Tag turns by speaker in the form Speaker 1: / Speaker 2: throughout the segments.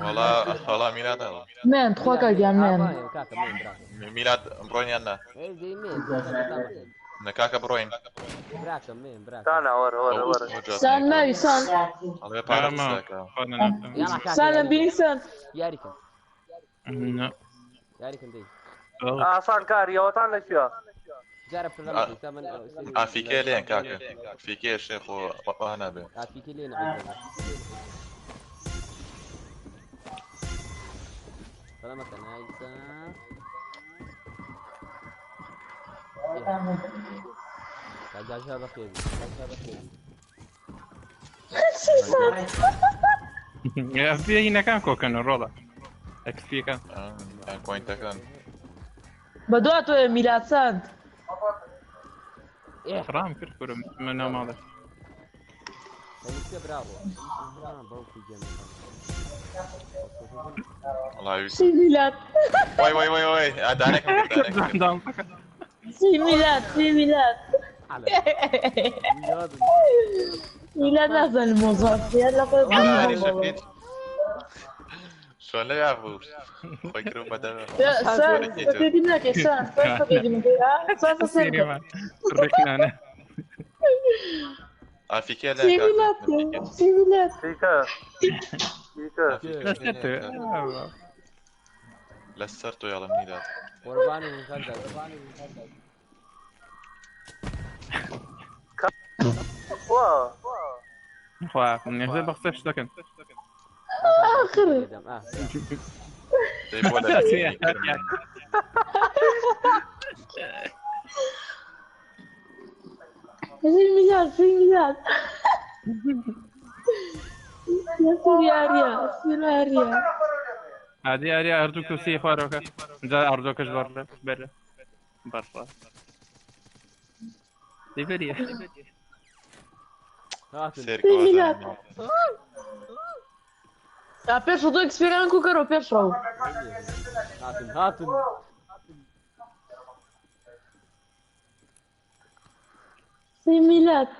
Speaker 1: وەڵا وەڵا میلاد هەڵە.
Speaker 2: من تخوا کاک گیان من.
Speaker 3: کاکە من براکەم.
Speaker 1: میلاد بڕۆین یان نا؟
Speaker 3: ئێ دەی من براکەم.
Speaker 1: نە کاکە بڕۆین.
Speaker 3: براکەم من براکەم.
Speaker 4: سانا وەرە وەرە وەرە.
Speaker 2: سان ماوی سان.
Speaker 1: ئەڵێ پارە
Speaker 5: ما
Speaker 1: قسەکە.
Speaker 5: خۆنا ناکەم.
Speaker 3: یاڵا کاکە
Speaker 2: سان لە
Speaker 3: یاریکەن.
Speaker 2: بینی سان.
Speaker 3: یاریکەن.
Speaker 5: نا.
Speaker 3: یاریکەن دەی.
Speaker 5: بەڵێ.
Speaker 4: ئاسان کاری ئەوەتان لەکوێ؟
Speaker 3: جارە پلان تا من
Speaker 1: ئافیکێ لێن کاکە. فیکێ شێخ و وا نابێ.
Speaker 3: ئافیکێ لێن عیب. سلامة نايسة. جاجا بخير. جاجا بخير.
Speaker 5: ئەفی هینەکان کۆکەن ڕۆڵە. ئەکسپیەکان.
Speaker 1: پۆینتەکان.
Speaker 2: بەدوا تۆ میلاد سان.
Speaker 5: ڕام کرد کورم من ناو ماڵێ.
Speaker 3: خليك براو. باوکی گەمە.
Speaker 1: وەڵا ویست.
Speaker 2: سی میلاد.
Speaker 1: وای وای وای وای دانێکم کرد دانێکم کرد.
Speaker 5: داڵەکە.
Speaker 2: سی میلاد سی میلاد. میلاد نازانم مۆزوع چیە لە خۆی
Speaker 1: یاری شەفیت. چۆن لەویا بوو؟ خۆی کردم بە دەمێ.
Speaker 2: سان فەقێتی ناکەی سان سان فەقێتی ناکەی سان سان
Speaker 5: سێریمان. ڕێکنانە.
Speaker 1: ئافیکێ
Speaker 2: سی
Speaker 1: لێن کاکە.
Speaker 2: میلاد سی میلاد.
Speaker 4: فیکە فیکە.
Speaker 5: لەسەر تۆ.
Speaker 1: لەسەر تۆ یاڵم میلاد.
Speaker 3: قوربانی من
Speaker 4: وا
Speaker 5: خوا نێزە بە قسەش دەکەن.
Speaker 2: آخر.
Speaker 1: دەی بۆ لە
Speaker 2: سی میلاد سی میلاد. يا سيري ئاریا سيري ئاریا.
Speaker 5: ئادی ئاریا هەردوو کوسی خوارەوەکە. جا ئەردۆکەش بەڕێ بەرە. بەڕە. دەی بەریە.
Speaker 1: سێر
Speaker 2: سی میلاد. پێش تۆ ئێکسپیریان کوکەرەوە پێش ڕەو.
Speaker 3: هاتن هاتن.
Speaker 2: سی میلاد.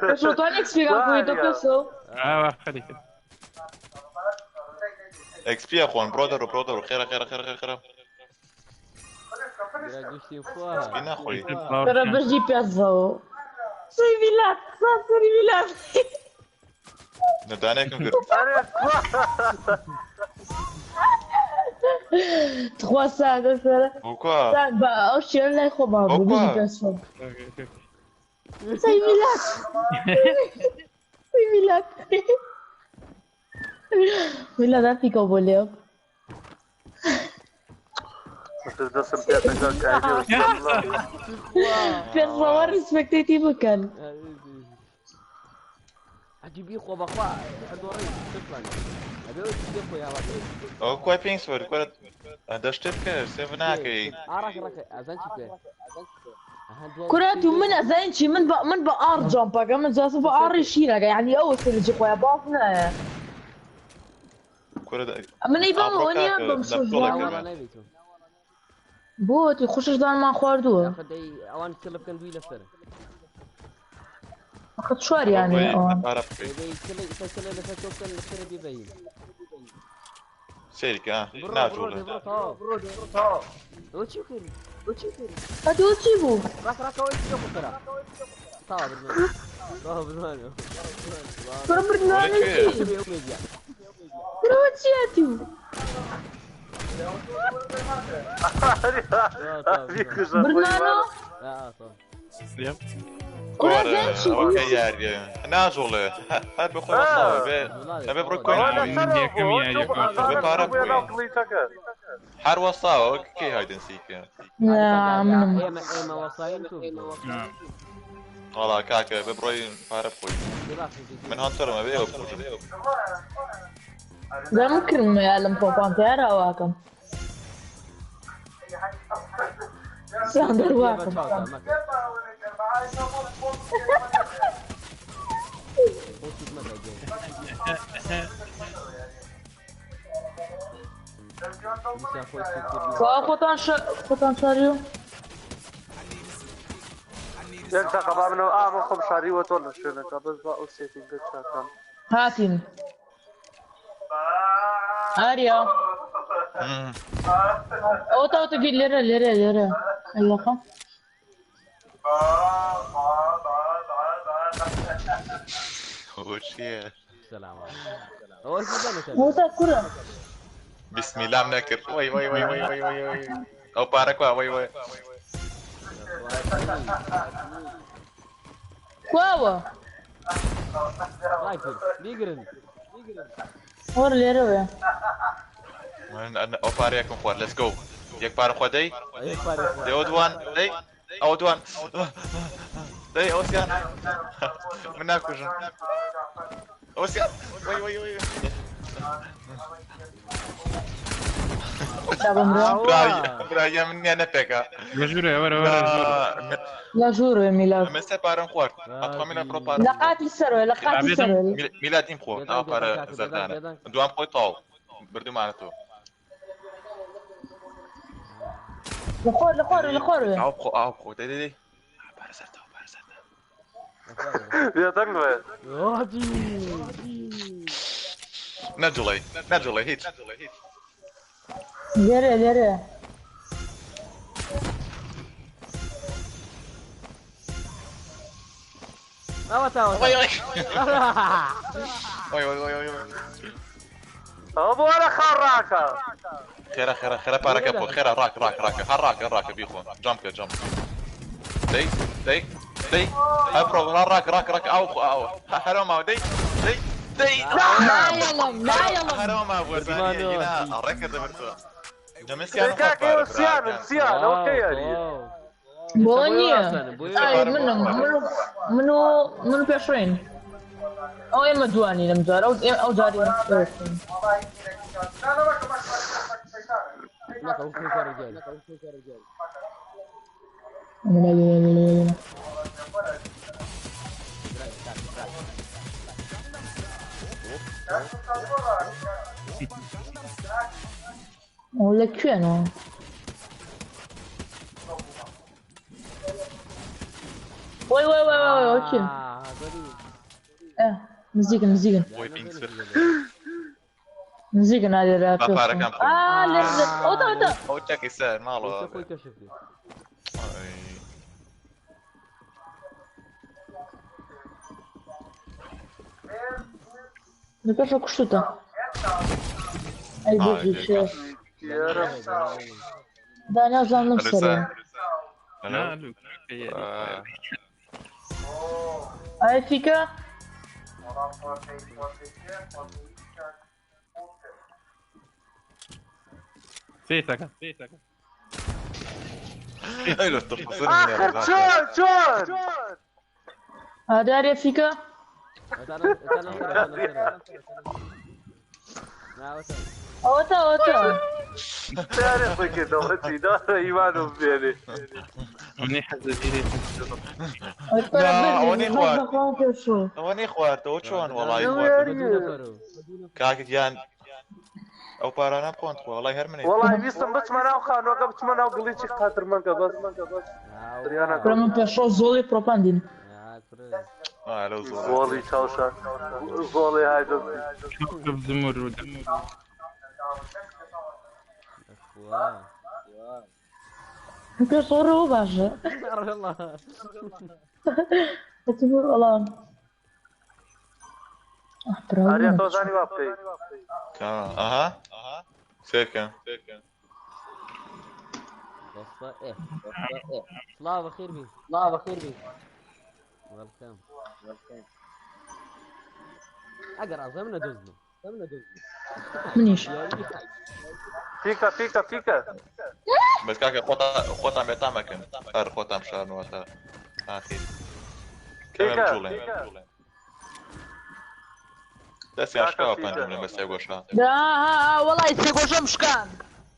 Speaker 2: پێش تۆ ئێکسپیریان کویتە پێشەوە.
Speaker 5: ئاوا خەریکە.
Speaker 1: ئەکسپیە خۆن بڕۆ دەرۆ بڕۆ دەرۆ خێرە خێرە خێرە خێرە خێرە. ئەکسپی ناخۆی.
Speaker 2: ترى بجي بيزو. سي میلاد سان سيري میلاد.
Speaker 1: نە دانێکم کرد.
Speaker 4: ئەرێ
Speaker 2: تخوا سان سەر.
Speaker 1: بۆ کوا؟
Speaker 2: سان بە ئەو شێن لای خۆمان بوو بژی پێشەوە. سی میلاد. سی میلاد. میلاد ئەفیکە بۆ لێو.
Speaker 4: دەستم پێ دەکات کاری
Speaker 2: پێشەوە ڕیسپێکتێتی بکەن.
Speaker 3: عجيبي خو بخوا دوري شكرا. ابي خو يا رب.
Speaker 1: ئەو کوای پێنج وەر کورە دەشتێ بکە سێڤ ناکەی.
Speaker 3: اراك راك ازان چی
Speaker 2: کورە تو من ئەزانین چی من بە من بە ئاڕ جامپەکە من جاسە بە ئاڕی شیرەکە یعنی ئەوە سەرجی خۆیان باف نایە.
Speaker 1: کورە
Speaker 2: من ئەی بەم
Speaker 1: ئاڕۆ
Speaker 2: ئەوە نییە
Speaker 1: کاکە
Speaker 2: بەم
Speaker 1: لە
Speaker 2: شەش
Speaker 1: پۆڵەکە
Speaker 2: دانە.
Speaker 1: بە.
Speaker 2: بۆ تی خوششدانمان خواردووە.
Speaker 3: ئەوان کلب بکەن دوی لەسەر.
Speaker 2: ئەخە چواریانێ
Speaker 1: بۆی
Speaker 2: ئەوان.
Speaker 1: پارە بکەی.
Speaker 3: کلب لەسەر تۆ بکەن لەسەر بیبەین.
Speaker 1: سێریکە
Speaker 3: بڕۆ بڕۆ
Speaker 1: ناجوڵێ.
Speaker 3: بڕۆ تەواو. بڕۆ تەواو. ئەوە چی بکەین؟ ئەوە چی بکەین؟
Speaker 2: ئەتۆ چی بوو؟
Speaker 3: ڕاک ڕاک ئەوە چی بکەرا؟ تەواو بزمانە. تەواو بزمانە.
Speaker 2: کورە بردنانە
Speaker 1: وەڵێ
Speaker 2: چی؟
Speaker 1: کوێ؟
Speaker 2: کورە ئەوە چییە تو؟ بردنانە؟ کورە
Speaker 1: کورە
Speaker 2: زین چی بوو؟
Speaker 1: ئەوەکە یاریە ناجوڵێ هەر بخۆی وەساوە بێ ئەبێ بڕۆ کۆین
Speaker 5: یەکەم یاریەکە.
Speaker 1: بێ پارە بخۆی. هەر وەساوە وەک کەی هایدنسیکە.
Speaker 2: نا منم.
Speaker 3: ئێمە ئێمە وەساین تۆ.
Speaker 1: وەڵا کاکە بێ بڕۆی پارە بخۆی. من هەنتەرم ئەبێ ئێوە بکوژم.
Speaker 2: دەم کردم یا لەم خۆپان تیارە ئەواکەم. سان دەرواکەم. خوا خۆتان خۆتان شاریو؟
Speaker 4: یەک دەقە با منەوە ئا من خۆم شاریوە تۆ لە شوێنەکە بەس با ئەو setting ە چاکەم.
Speaker 2: هاتین. ئاریا. ئەوە تاوتە گیر لێرە لێرە لێرە. ئەلەخە.
Speaker 1: چییە؟
Speaker 3: سلام ئەوە
Speaker 2: ئەوە کورە.
Speaker 1: بسم الله نەکرد وەی وەی وەی وەی وەی وەی وەی ئەو پارە کوا وەی وەی
Speaker 2: کواوە؟
Speaker 3: بیگرن
Speaker 2: وەرە لێرەوەیە.
Speaker 1: من ئەو پارەیەکم خوارد let's go یەک پارە خوا دەی دەی ئەو دوان دەی ئەو دوان دەی ئەو سیان من ناکوژم ئەو سیان وەی وەی وەی
Speaker 2: تا بمرە.
Speaker 1: براگیان من نیان نەپێکا
Speaker 5: لە ژوورێ وەرە وەرە ژوورێ.
Speaker 2: لە ژوورێ میلاد.
Speaker 1: من سێ پارەم خوارد ئەتخوا میلاد بڕۆ پارە
Speaker 2: لە قاتی سەرەوە لە قاتی سەرەوە.
Speaker 1: میلاد ئیم خۆ ئەو پارە زەردانە دوام خۆی تەواو بردومانەتەوە
Speaker 2: لە خوار لە خوارێ لە خوارێ.
Speaker 1: ئاو بخۆ ئاو بخۆ دەی دەی دەی پارە زەردە پارە زەردە
Speaker 4: بێدەنگ بێ.
Speaker 1: نەجوڵێ نەجوڵێ هیچ
Speaker 2: لێرە لێرە.
Speaker 3: ئەوە تاوە
Speaker 1: وەی وەی وەی وەی وەی وەی
Speaker 4: ئەوە بۆ وەرە خاڕ ڕاکە.
Speaker 1: خێرا خێرا خێرا پارەکە بخۆ خێرا ڕاک ڕاک ڕاکە هەر ڕاکە ڕاکە بیخۆ جەم بکە جەم دەی دەی دەی هەر بڕۆ ڕاک ڕاک ڕاک ئاو خۆ ئاو هەرەوە ماوە دەی دەی دەی
Speaker 2: نایەڵم نایەڵم.
Speaker 1: هەرەوە مابووە زانیە ڕێکە دەبرتەوە دەمسیان
Speaker 4: کاکە ئێوە سیانن سیان ئەوە کەی یاریە؟
Speaker 2: بۆ نییە. ئای منم من و من و پێشڕین. ئەو ئێمە دوانی لەم جارە ئەو ئەو جاری ئێمە پێشڕین. ئەو لە کوێنەوە؟ وەی وەی وەی وەی وەی چییە؟ نزیکن نزیکن
Speaker 1: وەی پینگ سەر.
Speaker 2: نزیکن ئا لێرە
Speaker 1: با
Speaker 2: پێشڕین.
Speaker 1: پارەکان بخۆم.
Speaker 2: ئا لێرە لێرە. ئەوەتە ئەوەتە.
Speaker 1: ئەو چەکی سەر ماڵەوە
Speaker 3: خۆی کەشف کرد
Speaker 1: ئای.
Speaker 2: لە پێشەوە کوشتوتە. ئەی
Speaker 1: ئای،
Speaker 2: بۆ
Speaker 1: لێرە.
Speaker 4: یارە.
Speaker 2: دانیال زانم
Speaker 1: ئەلو
Speaker 2: سەرێ.
Speaker 1: سەر. ئەلو.
Speaker 5: نا لوک
Speaker 1: آه.
Speaker 2: ئای فیکە؟
Speaker 5: سێتەکە
Speaker 1: ئەی لە تفاصيل
Speaker 4: ئاخر چۆن چۆن؟
Speaker 2: ئادارێ فیکە؟ ئەوەتە ئەوەتە.
Speaker 4: یاری خۆی کردەوە چی دارە ئیمانم بێنێ.
Speaker 5: منی حەزەبیری
Speaker 2: ئەوەتە
Speaker 1: نا،
Speaker 2: بردی.
Speaker 1: ئەوە نەیخوارد.
Speaker 2: بەخۆم پێشوو.
Speaker 1: ئەوە نەیخواردەوە چۆن وەڵی
Speaker 4: ئەوە
Speaker 1: خوارد
Speaker 4: یارییە.
Speaker 1: کاکە گیان ئەو پارانە بخۆن خۆ وەڵی هەر منێ
Speaker 4: وەڵای ویستم بچمە ناو خانووەکە بچمە ناو گڵیچی قاترمەکە بەس دریانە
Speaker 2: کورە من پێشڕەو زۆڵی پرۆپاندین.
Speaker 1: لەو زۆر
Speaker 4: زۆڵی چاوشە زۆڵی های دەستی
Speaker 5: زمر
Speaker 2: پێشڕەوە باشە. ئەتبوو وەڵا. ئاه، براوە
Speaker 4: ئاریا تۆ
Speaker 2: نەچوو.
Speaker 4: زانی وا بکەی
Speaker 1: ئەها سێرکە
Speaker 3: سڵاو بەخێر بی سڵاو بەخێر بی وێڵکەم ئەگەر ئازم نەدۆزنم
Speaker 2: منیش.
Speaker 4: فیکە فیکە فیکە
Speaker 1: بەس کاکە خۆتان بێتامەکەن هەر خۆتان شارنەوە تا ئاخیر کەمێ
Speaker 4: فیکە
Speaker 1: بجوڵێن دەستیان شکاوە پەنجم لێم بە سێ گۆشە
Speaker 2: ها ها ها وەڵای سێ گۆشەم شکاند.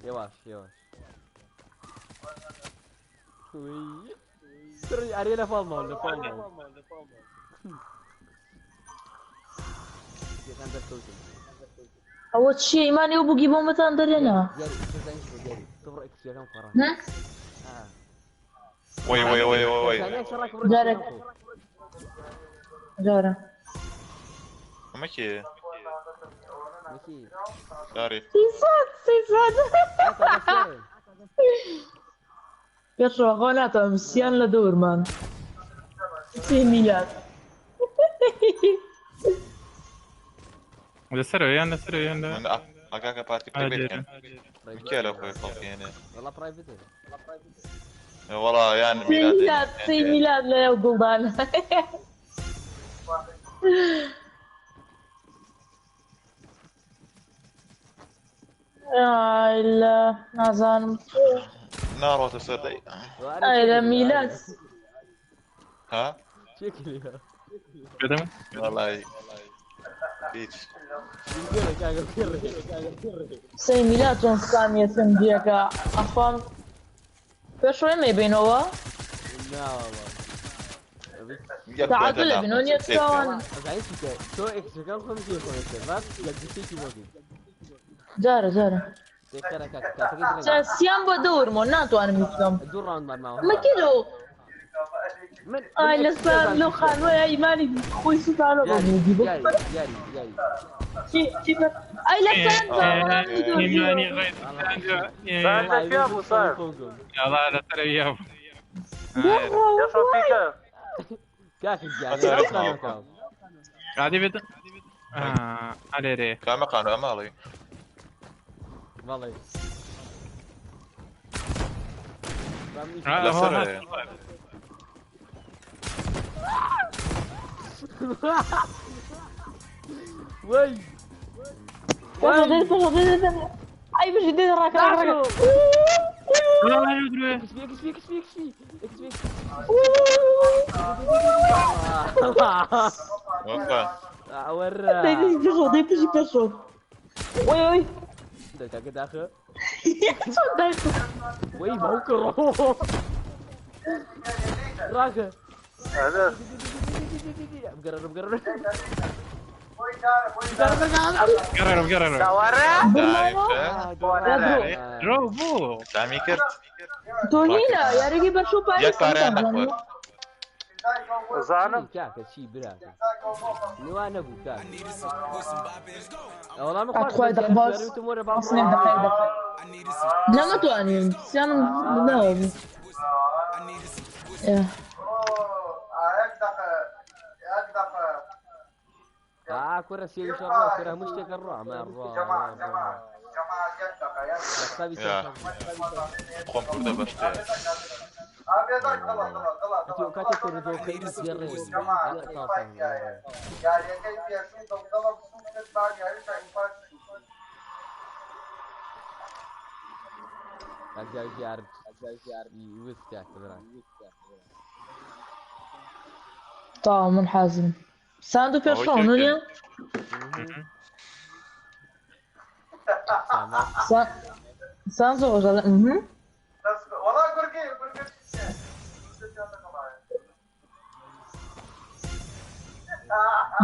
Speaker 3: یەواش یەواش ئەرێ لە پاڵماوە لە پاڵماوە یەکان دەرکەوتن
Speaker 2: ئەوە چییە ئیمانی ئەو بووگی بۆ متان دەرێنە؟
Speaker 3: دیاری سەزانیش بۆ دیاری تۆ بڕۆ ئەکسیەکەم قەڕان
Speaker 2: ها؟
Speaker 1: وي وي وي وي.
Speaker 2: جارك. جارة.
Speaker 1: مكي. داري.
Speaker 2: سيسات سيسات. پێشەوە خۆ ناتوانم سیان لە دەورمان. سێ میلاد.
Speaker 5: لەسەرەوە یان لەسەرەوە یان لە
Speaker 1: من ئاگاکە پارتی پرایڤێت کەن. کێ لە خۆی خەڵکێنێ؟
Speaker 3: والله برايفت.
Speaker 1: والله یان
Speaker 2: سێ میلاد سێ میلاد لە نێو گوڵدان. ئای لە نازانم.
Speaker 1: ناڕۆتە سەر دەی.
Speaker 2: ئای لە میلاد.
Speaker 1: ها؟
Speaker 3: شكلي
Speaker 5: بدەم
Speaker 1: والله هیچ.
Speaker 2: سێ میلاد چۆن سامیە سندیەکە ئەخوام پێشەوە مەیبینەوە؟
Speaker 3: لا والله.
Speaker 2: تعادل بینەوە نیە چاوان.
Speaker 3: تۆ ئێکسەکان خۆم چی خۆم بەس لە گوتێکی بۆ
Speaker 2: جارە جارە. سیان بۆ دەورمەوە ناتوانم هیچ بکەم.
Speaker 3: دوو ڕاوندمان ماوە.
Speaker 2: ئەمە کێ لەو؟
Speaker 3: من
Speaker 2: ئای لەسەر لەو خانووەیە ئیمانی خۆی سوتانە بۆ موجی بۆ.
Speaker 3: یاری یاری یاری.
Speaker 2: چی بە ئای لە سان
Speaker 5: ئیمانی غەیر
Speaker 4: سان لە بوو سان.
Speaker 5: يلا لەسەرەوە یا
Speaker 4: يا شفيقة.
Speaker 3: کاکە گیان.
Speaker 5: عادي بێت على
Speaker 1: کامە قانو ئەماڵی.
Speaker 3: بەڵێ.
Speaker 1: لەسەرەوە.
Speaker 3: وي.
Speaker 2: ئای بژی دێ ڕاکە ڕاکە.
Speaker 3: اكس بي اكس بي اكس بي اكس بي اكس بي.
Speaker 1: وەفا.
Speaker 3: ورا.
Speaker 2: دەی پێشەوە دەی پێشی پێشەوە. وی وی.
Speaker 3: کاکە داخە.
Speaker 2: چۆن دایکم؟
Speaker 3: وي باوکە ڕۆ. ڕاکە.
Speaker 4: هذا
Speaker 3: بقرر بقرر.
Speaker 5: قرر قرر
Speaker 4: سوارة.
Speaker 5: درو بۆ
Speaker 1: سامی کرد.
Speaker 2: تۆ هینە یاریگەی بەرشۆ پاریس
Speaker 1: یەک پارەیان نەخوارد.
Speaker 4: زانم.
Speaker 3: کاکە چی براکە. نوا نەبوو کاکە. وەڵام
Speaker 2: ئەتخوای دەخباز. ئەسنێک دەقەی دەقەی. نەمەتوانیم سیانم ناوە.
Speaker 3: كرة سيوي شرا كرة مش تكرع ما الرا
Speaker 1: خۆم کوردە بە شتێ.
Speaker 3: کاتێک کوردۆکەی
Speaker 2: تاو من حازم. ساندو پێشەوە نونیە؟ سان زۆر ڕۆژە.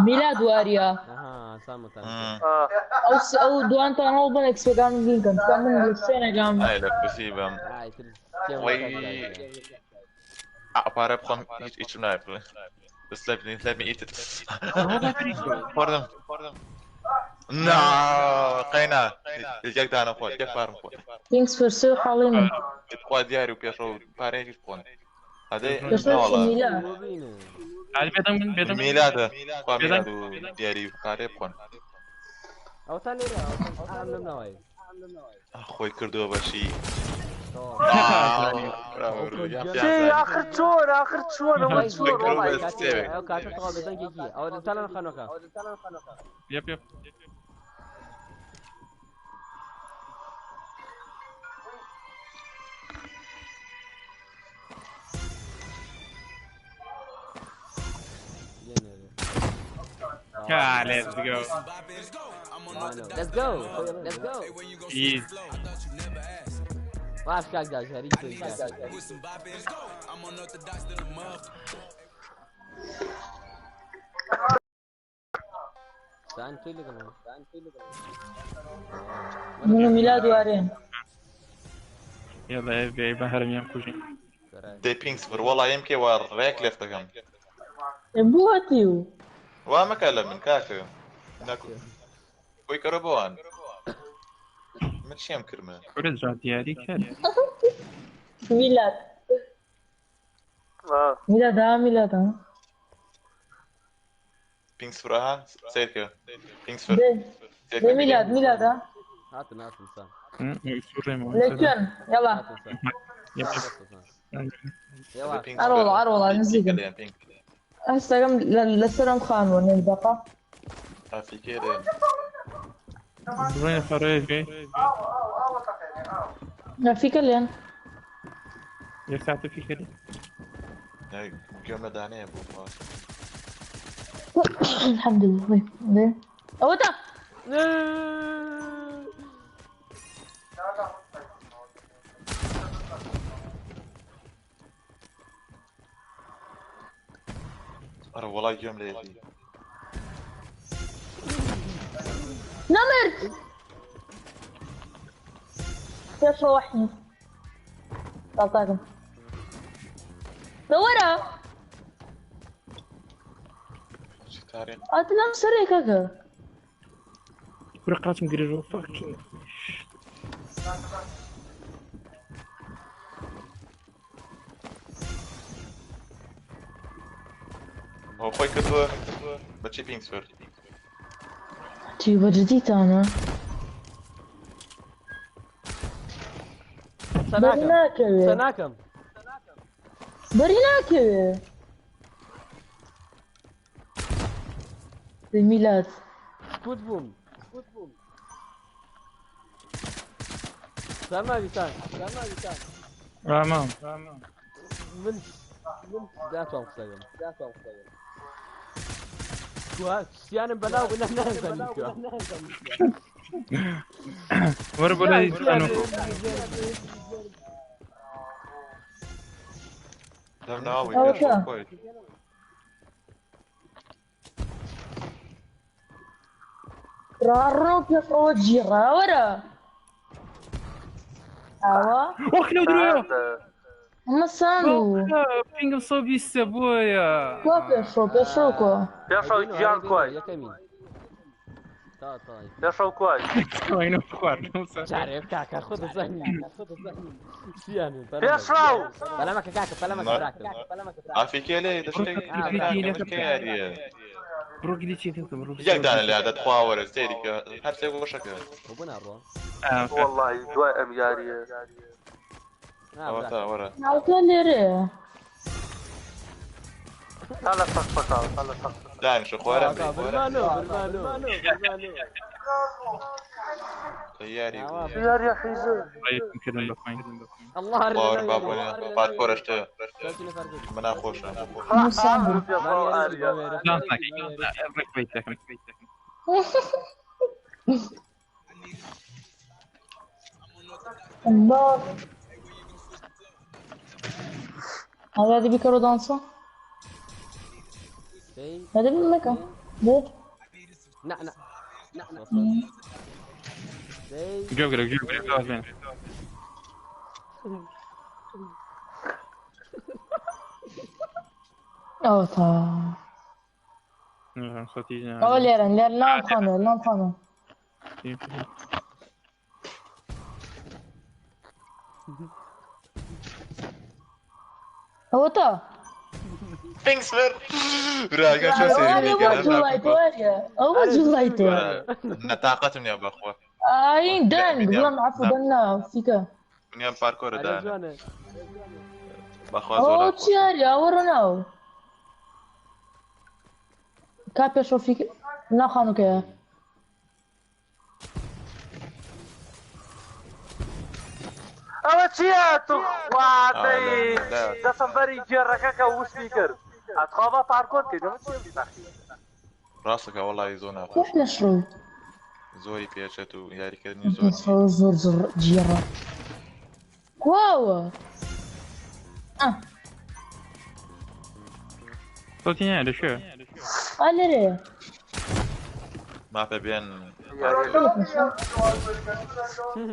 Speaker 2: میلاد واریا. ئەو دوانتان هەوڵ بن ئەکسپەکان بینکەن. چکە من لە شوێنێکام.
Speaker 1: ئای لە کوسی بم. وەی پارە بخۆم هیچ هیچم نایە بڵێ. Just let me eat it. خواردم. نا قەینا یەک دانە خوارد یەک پارم خوارد.
Speaker 2: Thanks for سێ حاڵی من.
Speaker 1: خوا دیاری و پێشەوە پارەیەکیش بخۆن. ئەدەی
Speaker 2: پێشەوە میلاد.
Speaker 5: عادي بێدەم بێدەم
Speaker 1: میلادە خوا میلاد و دیاری و پارەیە بخۆن.
Speaker 3: ئەوتان لێرە ئەم لەم ناوەی.
Speaker 1: خۆی کردووە بەشی.
Speaker 4: چی آخر چۆن آخر چۆن ئەوە چۆن وەڵای.
Speaker 3: ئەو کاتە تەواو بێدەنگێکی ئەوە تا لەم خانووەکە.
Speaker 5: يب يب. Let's go.
Speaker 3: Let's go. Let's go.
Speaker 5: Easy.
Speaker 3: باش کاک داژهری سان توی لەگەڵ
Speaker 2: من و میلاد وارێن.
Speaker 5: يلا يا بي بهرم يام كوجين.
Speaker 1: دەی پینگ سفر وەڵا یەم کێ وا ڕێک لێفتەکەم.
Speaker 2: بۆ هەتیو؟
Speaker 1: وا مەکە لە من کاکە. ناکو خۆی کەرە بۆوان. من چیم کردمە؟
Speaker 5: کورە جا دیاری کرد.
Speaker 2: میلاد. میلاد ها میلاد ها.
Speaker 1: پینگ سفر ها سەیر کە. پینگ سفر.
Speaker 2: دێ
Speaker 1: سەیر
Speaker 2: دێ
Speaker 1: کە
Speaker 2: میلاد میلاد ها.
Speaker 3: هاتن هاتن سام.
Speaker 5: سوڕێمەوە.
Speaker 2: لەکوێن؟ یاڵا.
Speaker 3: هاتن سام. يلا
Speaker 1: پینگ
Speaker 2: ئەڕۆڵا
Speaker 1: سفر.
Speaker 2: ئەڕۆڵا نزیکم.
Speaker 1: لێن پینگ.
Speaker 2: هەستەکەم لەسەرم خانووە نێردەقە.
Speaker 1: ئافریکێ لێن.
Speaker 5: بڕۆینە خەڕێژ گەی.
Speaker 2: فیکە لێن.
Speaker 5: یەک ساعتە فیکە لێ.
Speaker 1: گوێم لە دانەیە بوو.
Speaker 2: الحمد لله. دێ. ئەوەتا.
Speaker 1: ئەرە وەڵا گوێم لێتی.
Speaker 2: نەمرد. پێشەوە وەحی. تاڵتاکم. دەوەرە.
Speaker 1: چی تارێن؟
Speaker 2: ئەت لەم سەرێ کاکە.
Speaker 5: کورە قاچم گرێژەوە فاکین.
Speaker 1: ئەو خۆی کردووە بە چی پینگ سفر؟
Speaker 2: چی بە جدیتانە؟ بەری
Speaker 3: سناكم
Speaker 2: ناکەوێ.
Speaker 3: سناكم
Speaker 2: بەری ناکەوێ. دێ میلاد.
Speaker 3: سكوت بوم سكوت بوم سما بيسان سما بيسان
Speaker 5: ئامام.
Speaker 3: من داتوان قسەکەم داتوان قسەکەم سیانم بەناو بنا نازانم کوێ.
Speaker 5: وەرە بۆ لای خانوو.
Speaker 1: لەم ناوەی
Speaker 2: ئەوەتا.
Speaker 1: پێشەوە خۆی.
Speaker 2: ڕاڕۆ پێشەوە جیڕا وەرە. ئەوە
Speaker 5: وەخ لەو درۆیە.
Speaker 2: ئەمە سان بوو.
Speaker 5: پینگم 120 بۆیە.
Speaker 2: کوا پێشەوە پێشەوە کوا؟
Speaker 4: پێشەوە گیان کوای.
Speaker 3: یەکەمین تا تا
Speaker 4: پێشەوە کوای.
Speaker 5: ئەوینە خواردنەوە سەر.
Speaker 3: جارێ کاکە خۆ دەزانی سیانم
Speaker 4: پێشڕەو.
Speaker 3: بەلامەکە کاکە بەلامەکە براکەم
Speaker 1: ئافریکێ لێ دەشتێک کێ یاریە؟
Speaker 5: بڕۆ گلیچێکە بکە بڕۆ.
Speaker 1: یەک دانە لێ دەتخوا وەرە سەیری کە هەر سێ گۆشەکە.
Speaker 3: بۆ ناڕۆ
Speaker 4: وەڵڵاهی دوای ئەم یاریە.
Speaker 1: ئەوەتا وەرە.
Speaker 2: ناوتە لێرەیە.
Speaker 4: تا لە سەقفەکە تا لە سەقفەکە.
Speaker 1: دانیشە خۆرە بێ.
Speaker 3: برمانۆ برمانۆ برمانۆ
Speaker 1: یاری بوو.
Speaker 4: یاریە حیزە.
Speaker 5: ڕێکم کردم بە خۆین.
Speaker 3: الله
Speaker 1: باوەڕ با بۆ پارکۆرە شتە. منا خۆشە.
Speaker 2: موسان بوو.
Speaker 4: پێشڕەو ئاریە.
Speaker 5: دانس ناکەی. ڕێک بەیت دەکەم.
Speaker 2: الله. Hadi hadi bir kere dansa. Hadi bir bakalım. Bu.
Speaker 3: نا نا نا
Speaker 5: گوێ بگرە گوێ بگرە تاواز بێن.
Speaker 2: Oh tamam.
Speaker 5: سەتی
Speaker 2: ئەوە لێرەن لێر ناو خانە ناو خانە. ئەوەتا.
Speaker 1: پینگ سفر. براگەم چۆن سەیری
Speaker 2: ئەوە
Speaker 1: میکەن؟
Speaker 2: جوڵای تۆ ئەوە جوڵای تۆ.
Speaker 1: نەتاقەتم نییە بەخوا.
Speaker 2: ئاین دەنگ بڵام عەفو دەنگ نا فیکە.
Speaker 1: منیان پارکۆرە دانە. بەخوا
Speaker 2: ئەوە
Speaker 1: زۆر
Speaker 2: چی یاریە ئەوە ڕۆناو. کا پێشەوە فیکە ناو خانووکەیە.
Speaker 4: ئەوە چییە تو خوادەی دەسم بەری گێڕەکە کە وشکی کرد. ئەتخوا با پارکۆر کەین ئەوە چییە بیبەخی؟
Speaker 1: ڕاستەکە وەڵی زۆر
Speaker 2: کوا
Speaker 1: ناخۆش.
Speaker 2: پێشڕەو؟
Speaker 1: زۆری پێچێت و یاریکردنی زۆر.
Speaker 2: پێشڕەو زۆر زۆر جیڕە. کواوە؟ ئە
Speaker 5: سەتی نییە لەکوێ؟
Speaker 2: ئا لێرەیە.
Speaker 1: مافە بێن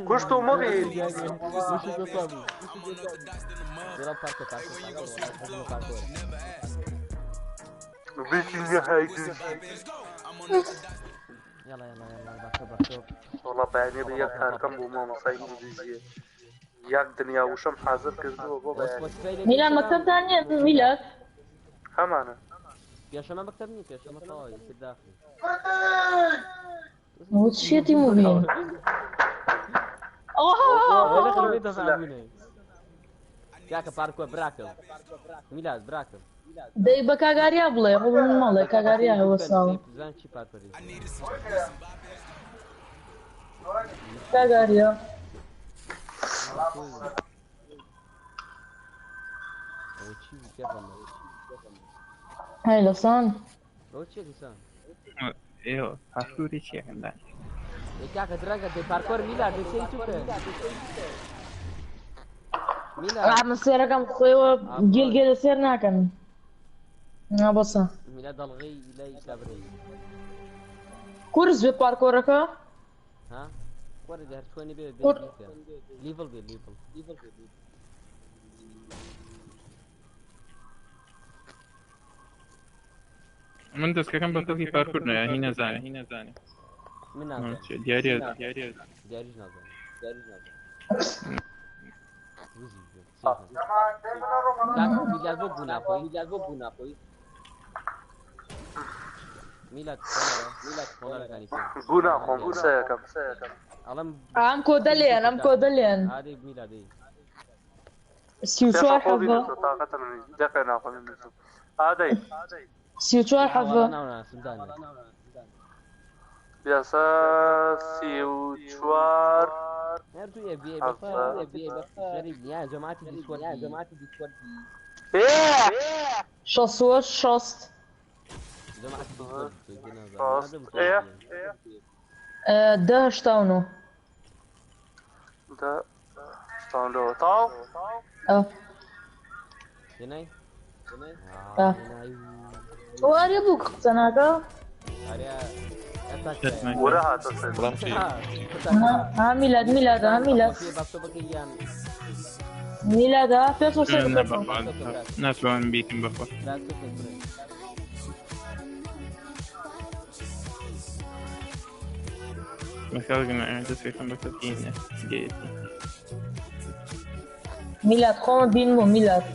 Speaker 4: کوشت و مبی.
Speaker 3: يلا يلا يلا باشۆ باشۆ.
Speaker 4: وەڵا بەیانی بە یەک کارکەم بوو مامۆستای ئینگلیزیە. یەک دنیا وشەم حازر کردووە بۆ بەیانی.
Speaker 2: میلاد مەکتەبتان نییە میلاد؟
Speaker 4: هەمانە.
Speaker 3: پێشەمە مەکتەب نییە پێشەمە تەواوی سر داخلی.
Speaker 2: چیەتی موبین؟
Speaker 3: کاکە پارکۆ براکەم میلاد براکەم.
Speaker 2: دەی بە کاگاریا بڵێ خۆ بە من مەڵێ کاگاریا وەساوە.
Speaker 3: بزان چی پارکۆری.
Speaker 2: کاگاریا.
Speaker 3: ئەوە چی بوو پێغەمبەر؟
Speaker 2: هەی لەسان.
Speaker 3: ئەوە چیە دیسان؟
Speaker 5: ئێوە پارکۆری چیەکەن دانی؟
Speaker 3: ئێ کاکە درەنگە دەی پارکۆر میلاد دەی سەیری تو بکە. میلاد
Speaker 2: من سێرەکەم خۆیەوە گێل گێلە سێر ناکەن. نا بەسە.
Speaker 3: میلاد دەڵغەی لای کابرای.
Speaker 2: کورس بێ پارکۆرەکە؟
Speaker 3: ها؟ وەرە دە هەر چۆنی بێ بێ
Speaker 2: کور
Speaker 3: بیکە. لیڤڵ بێ لیڤڵ.
Speaker 5: من دەستکەکەم بە کەڵکی پارکۆر نایە هی نەزانێ.
Speaker 3: من نازانم.
Speaker 5: دیاریە
Speaker 3: دیاریش نازانم. وزی بێ. کاکە میلاد بۆ گوو ناخۆی؟ میلاد بۆ گوو ناخۆی؟ میلاد خۆنەرە میلاد خۆنەرەکانی پێ.
Speaker 4: گوو ناخۆم قسەیەکەم.
Speaker 3: ئەڵێم
Speaker 2: ئەم کۆدە لێن ئەم کۆدە لێن.
Speaker 3: ئادەی میلاد دەی.
Speaker 2: 34
Speaker 4: پێشەوە خۆ
Speaker 2: حەڤە.
Speaker 4: بینەتەوە تاقەتم دەقێ ناخۆم ئادەی.
Speaker 2: 34 حەڤە.
Speaker 3: وەڵا ناوناسم دانێ.
Speaker 4: یاسا 34
Speaker 3: هەر دوو ئێ بێ
Speaker 4: حەڤە.
Speaker 3: غەریب نییە جەماعەتی دیسکۆرد جەماعەتی دیسکۆرد
Speaker 4: ئێ
Speaker 2: 68 60.
Speaker 3: جەماعەتی دیسکۆرد
Speaker 4: 60 ئێ
Speaker 2: 10 89.
Speaker 4: 10 89 تاو.
Speaker 2: ئە
Speaker 3: هێنای
Speaker 2: ئە وارێ بوو قسە ناکە؟
Speaker 3: ئاریا
Speaker 4: ورە هاتە سەر.
Speaker 1: بڵام چی؟
Speaker 2: ها میلاد میلاد ها میلاد.
Speaker 3: باشۆ بکەی یان
Speaker 2: میلاد ها پێش سێر بکە.
Speaker 5: ناتوانم بیکەم بەخۆ. بە کەڵک نایە دەستکەکەم بە کەڵکی نییە گەیەتی.
Speaker 2: میلاد خۆمە بینمۆ میلاد.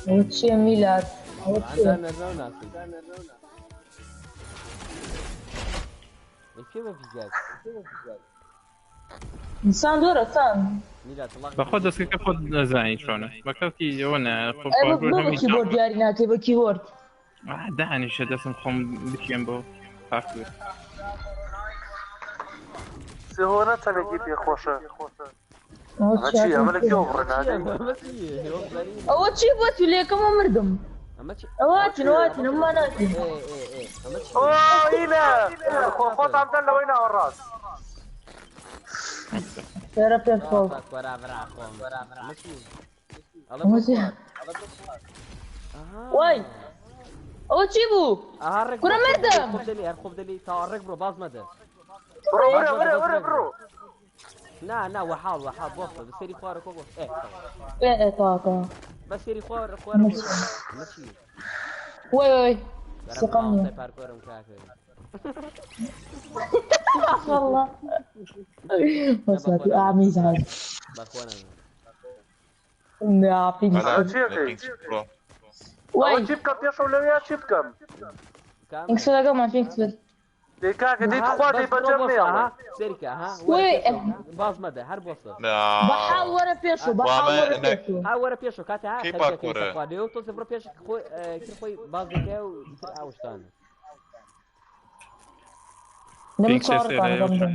Speaker 2: ئەوە چییە میلاد؟ ئەوە چییە؟
Speaker 3: ناسی کێ بە فیزیات
Speaker 2: ئینسان دۆرە سان.
Speaker 3: میلاد طلاق
Speaker 5: بەخۆ دەستکەکە خۆت نەزانی چۆنە بە کەڵکی ئەوە نایە خۆ
Speaker 2: ئەی
Speaker 5: پارکۆر
Speaker 2: بۆ بە
Speaker 5: هەمووی
Speaker 2: کیبۆرد دیاری ناکەی بە کیبۆرد؟
Speaker 5: دانیشە دەستم خۆم بکێم بۆ پارکۆر.
Speaker 4: سێهۆنە چەندێکی پێخۆشە.
Speaker 2: ئەوە
Speaker 4: ئەمە چییە؟ ئەمە لە کوێوە بڕێ نادەی؟
Speaker 2: ئەوە چی بۆ تو لێکەمە مردم.
Speaker 3: ئەمە چی؟
Speaker 2: ئەوە هاتین ئەوە هاتین ئەمە ناتین.
Speaker 3: ئێ ئێ ئێ ئەمە چی؟
Speaker 4: ئۆ ئینە خۆ خۆتان بدەن لەوەی ناوەڕاست.
Speaker 2: سێرە پێش خۆ.
Speaker 3: وەرا برا خۆم ئەمە چی؟ ئەڵێ
Speaker 2: ئەمە
Speaker 3: بۆ
Speaker 2: چی؟
Speaker 3: خوارد. ئەها.
Speaker 2: وای ئەوە چی بوو؟
Speaker 3: ئەها ڕێک
Speaker 2: کورە
Speaker 3: بڕۆ،
Speaker 2: مردم.
Speaker 3: خۆ بدەلی هەر خۆ بدەلی تا ڕێک بڕۆ باز مەدە.
Speaker 4: بڕۆ وەرە وەرە وەرە بڕۆ.
Speaker 3: نا نا وەحاڵ وەحاڵ بۆستە بەسەری خوارە کۆ بۆ ئێ
Speaker 2: ئێ ئێ تەواو تەواو.
Speaker 3: بەسەری خوارە خوارە
Speaker 2: ئەمە
Speaker 3: بۆ
Speaker 2: چی؟
Speaker 3: ئەمە چی؟
Speaker 2: وای وای
Speaker 3: بەرە
Speaker 2: سقم نییە.
Speaker 3: مامۆستای پارکۆرم کاکە.
Speaker 2: والله. وصلت ئامیزاد.
Speaker 3: بەخۆ نەبێ.
Speaker 2: نا پێنج.
Speaker 1: بەڵام
Speaker 4: ئەوە چیەکەی؟
Speaker 1: پێنج بڕۆ.
Speaker 4: ئەوە
Speaker 2: وای
Speaker 4: چی بکەم پێشەوە لەویا چی بکەم؟
Speaker 3: کام
Speaker 2: پێنج لەگەڵمان پێنج.
Speaker 4: دەی کاکە دەی تخوا
Speaker 3: بەس
Speaker 4: دەی
Speaker 3: بڕۆ
Speaker 4: بەجەم
Speaker 3: بۆسە
Speaker 4: نێڵێ.
Speaker 3: ها سەریکە ها
Speaker 2: وای
Speaker 3: وەرە پێشەوە باز مەدە هەر بۆسە.
Speaker 1: نا
Speaker 2: بەحاڵ وەرە پێشەوە بەحاڵ
Speaker 1: وامە
Speaker 2: وەرە
Speaker 1: نە
Speaker 2: پێشەوە.
Speaker 3: ها وەرە پێشەوە کاتێ ها
Speaker 1: کەی
Speaker 3: خەریکەکەی
Speaker 1: پارکۆرە؟
Speaker 3: سەخوا لێ و تۆزێ بڕۆ پێش خۆی تر خۆی باز دەکەی و تر ئاوشتانە.
Speaker 2: لەم
Speaker 5: پێنج سێ
Speaker 2: چاوەڕتان
Speaker 5: سێرە
Speaker 2: بەمدەم.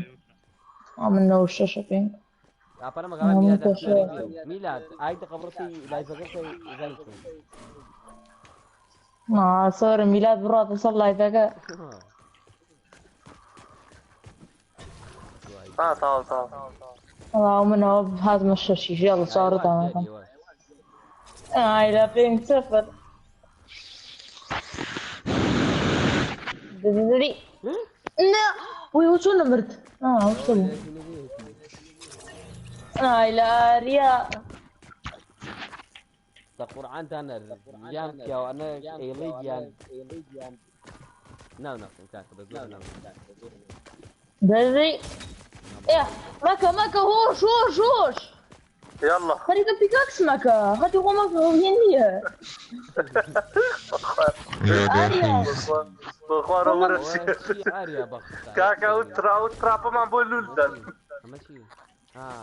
Speaker 2: من 96 پێنج.
Speaker 3: ئاپەرە مەگەڵا
Speaker 2: من
Speaker 3: میلاد
Speaker 2: پێشەوە.
Speaker 3: خەریک بێ. میلاد ئای دەقە بڕۆ لایڤەکە بکەی زانی چۆن.
Speaker 2: نا سۆرە میلاد بڕاتە سەر لایڤەکە.
Speaker 4: ها تاو تاو.
Speaker 2: وەڵا منەوە هاتمە شەشیش یاڵە چاوەڕتان ئەکەم. ئای لە پێنج سفر. ددددی. نا وی وە چۆن نەمرد؟ ئا ئەوە شتە بوو. ئای لە ئاریا.
Speaker 3: لە قورعانتان یان پیاوانە ئێڵەی گیان ناو ناکەم کاکە بە زۆر ناو
Speaker 2: دەرێ ئێ مەکە مەکە هۆش هۆش هۆش.
Speaker 4: يلا.
Speaker 2: خەریکە پیکاکس مەکە هەتی خۆ مەکە هێن نییە. ئاریا.
Speaker 4: بخوارە وەرە
Speaker 3: ئاریا بەخت
Speaker 4: کاکە ئەو ترا ئەو تراپەمان بۆ لول دەن.
Speaker 3: ئەمە چی؟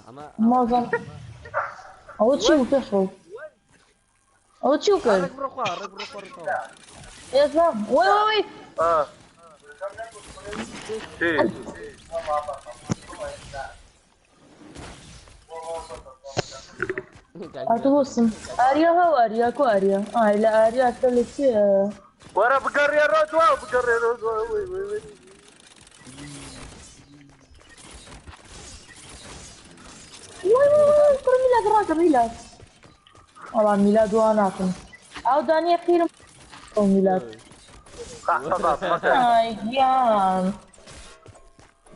Speaker 3: ئەمە
Speaker 2: مازم ئەوە چی بوو پێشڕەو؟ ئەوە چی کرد؟
Speaker 3: ڕێک بڕۆ خوا ڕێک بڕۆ خوا ڕێک خوا.
Speaker 2: ئێستا وەی وەی وەی.
Speaker 4: آه. چی؟
Speaker 2: ئەتووسم ئاریا هەو ئاریا کو ئاریا ئای لە ئاریا تە لە چییە؟
Speaker 4: وەرە بگەڕێ ڕۆ دوا بگەڕێ ڕۆ دوا وەی وەی وەی.
Speaker 2: وەی وەی وەی کوڕ میلاد ڕاکە میلاد. وەڵا میلاد وا ناکەم. ئەو دانیە قیرم ئەو میلاد.
Speaker 4: قەحپە باب مەکە.
Speaker 2: ئای گیان.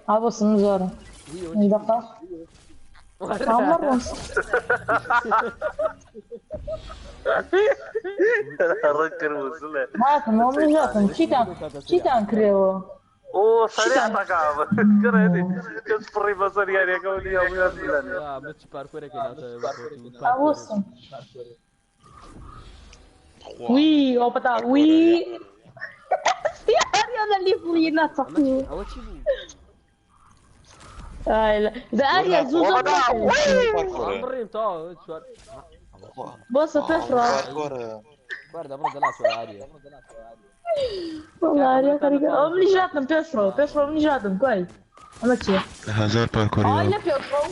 Speaker 2: ئابەسم زۆرە. دقە. ئامەڕۆم.
Speaker 4: ڕێک وزلێ.
Speaker 2: هاتم ئەو منیش هاتم چیتان چیتان کرێەوە؟
Speaker 4: ئۆ سەریع تەکا کرێنی کەس پڕی بەسەر یاریەکە و لیا ویان بلەنێ.
Speaker 3: ئەمە چ پارکۆرێکی ناوچە
Speaker 2: ئابوسم. وی ئەو پەتا وی. ئاریا لە لیفڵی ناتەقی.
Speaker 3: ئەوە چی بوو؟
Speaker 2: ئای لە دە ئاریا زوو زۆر مەکە.
Speaker 3: بڕیم تەواو چوار
Speaker 2: بۆسە پێشڕە.
Speaker 3: بەردە بڕۆ دەلا چوار ئاریا.
Speaker 2: والله ئاریا خەریکە ئەو منیش هاتم پێشڕەوە پێشڕەوە منیش هاتم کوای ئەمە چییە؟
Speaker 6: هەزار
Speaker 2: ئای
Speaker 6: پارکۆریە
Speaker 2: لە پێشڕەو.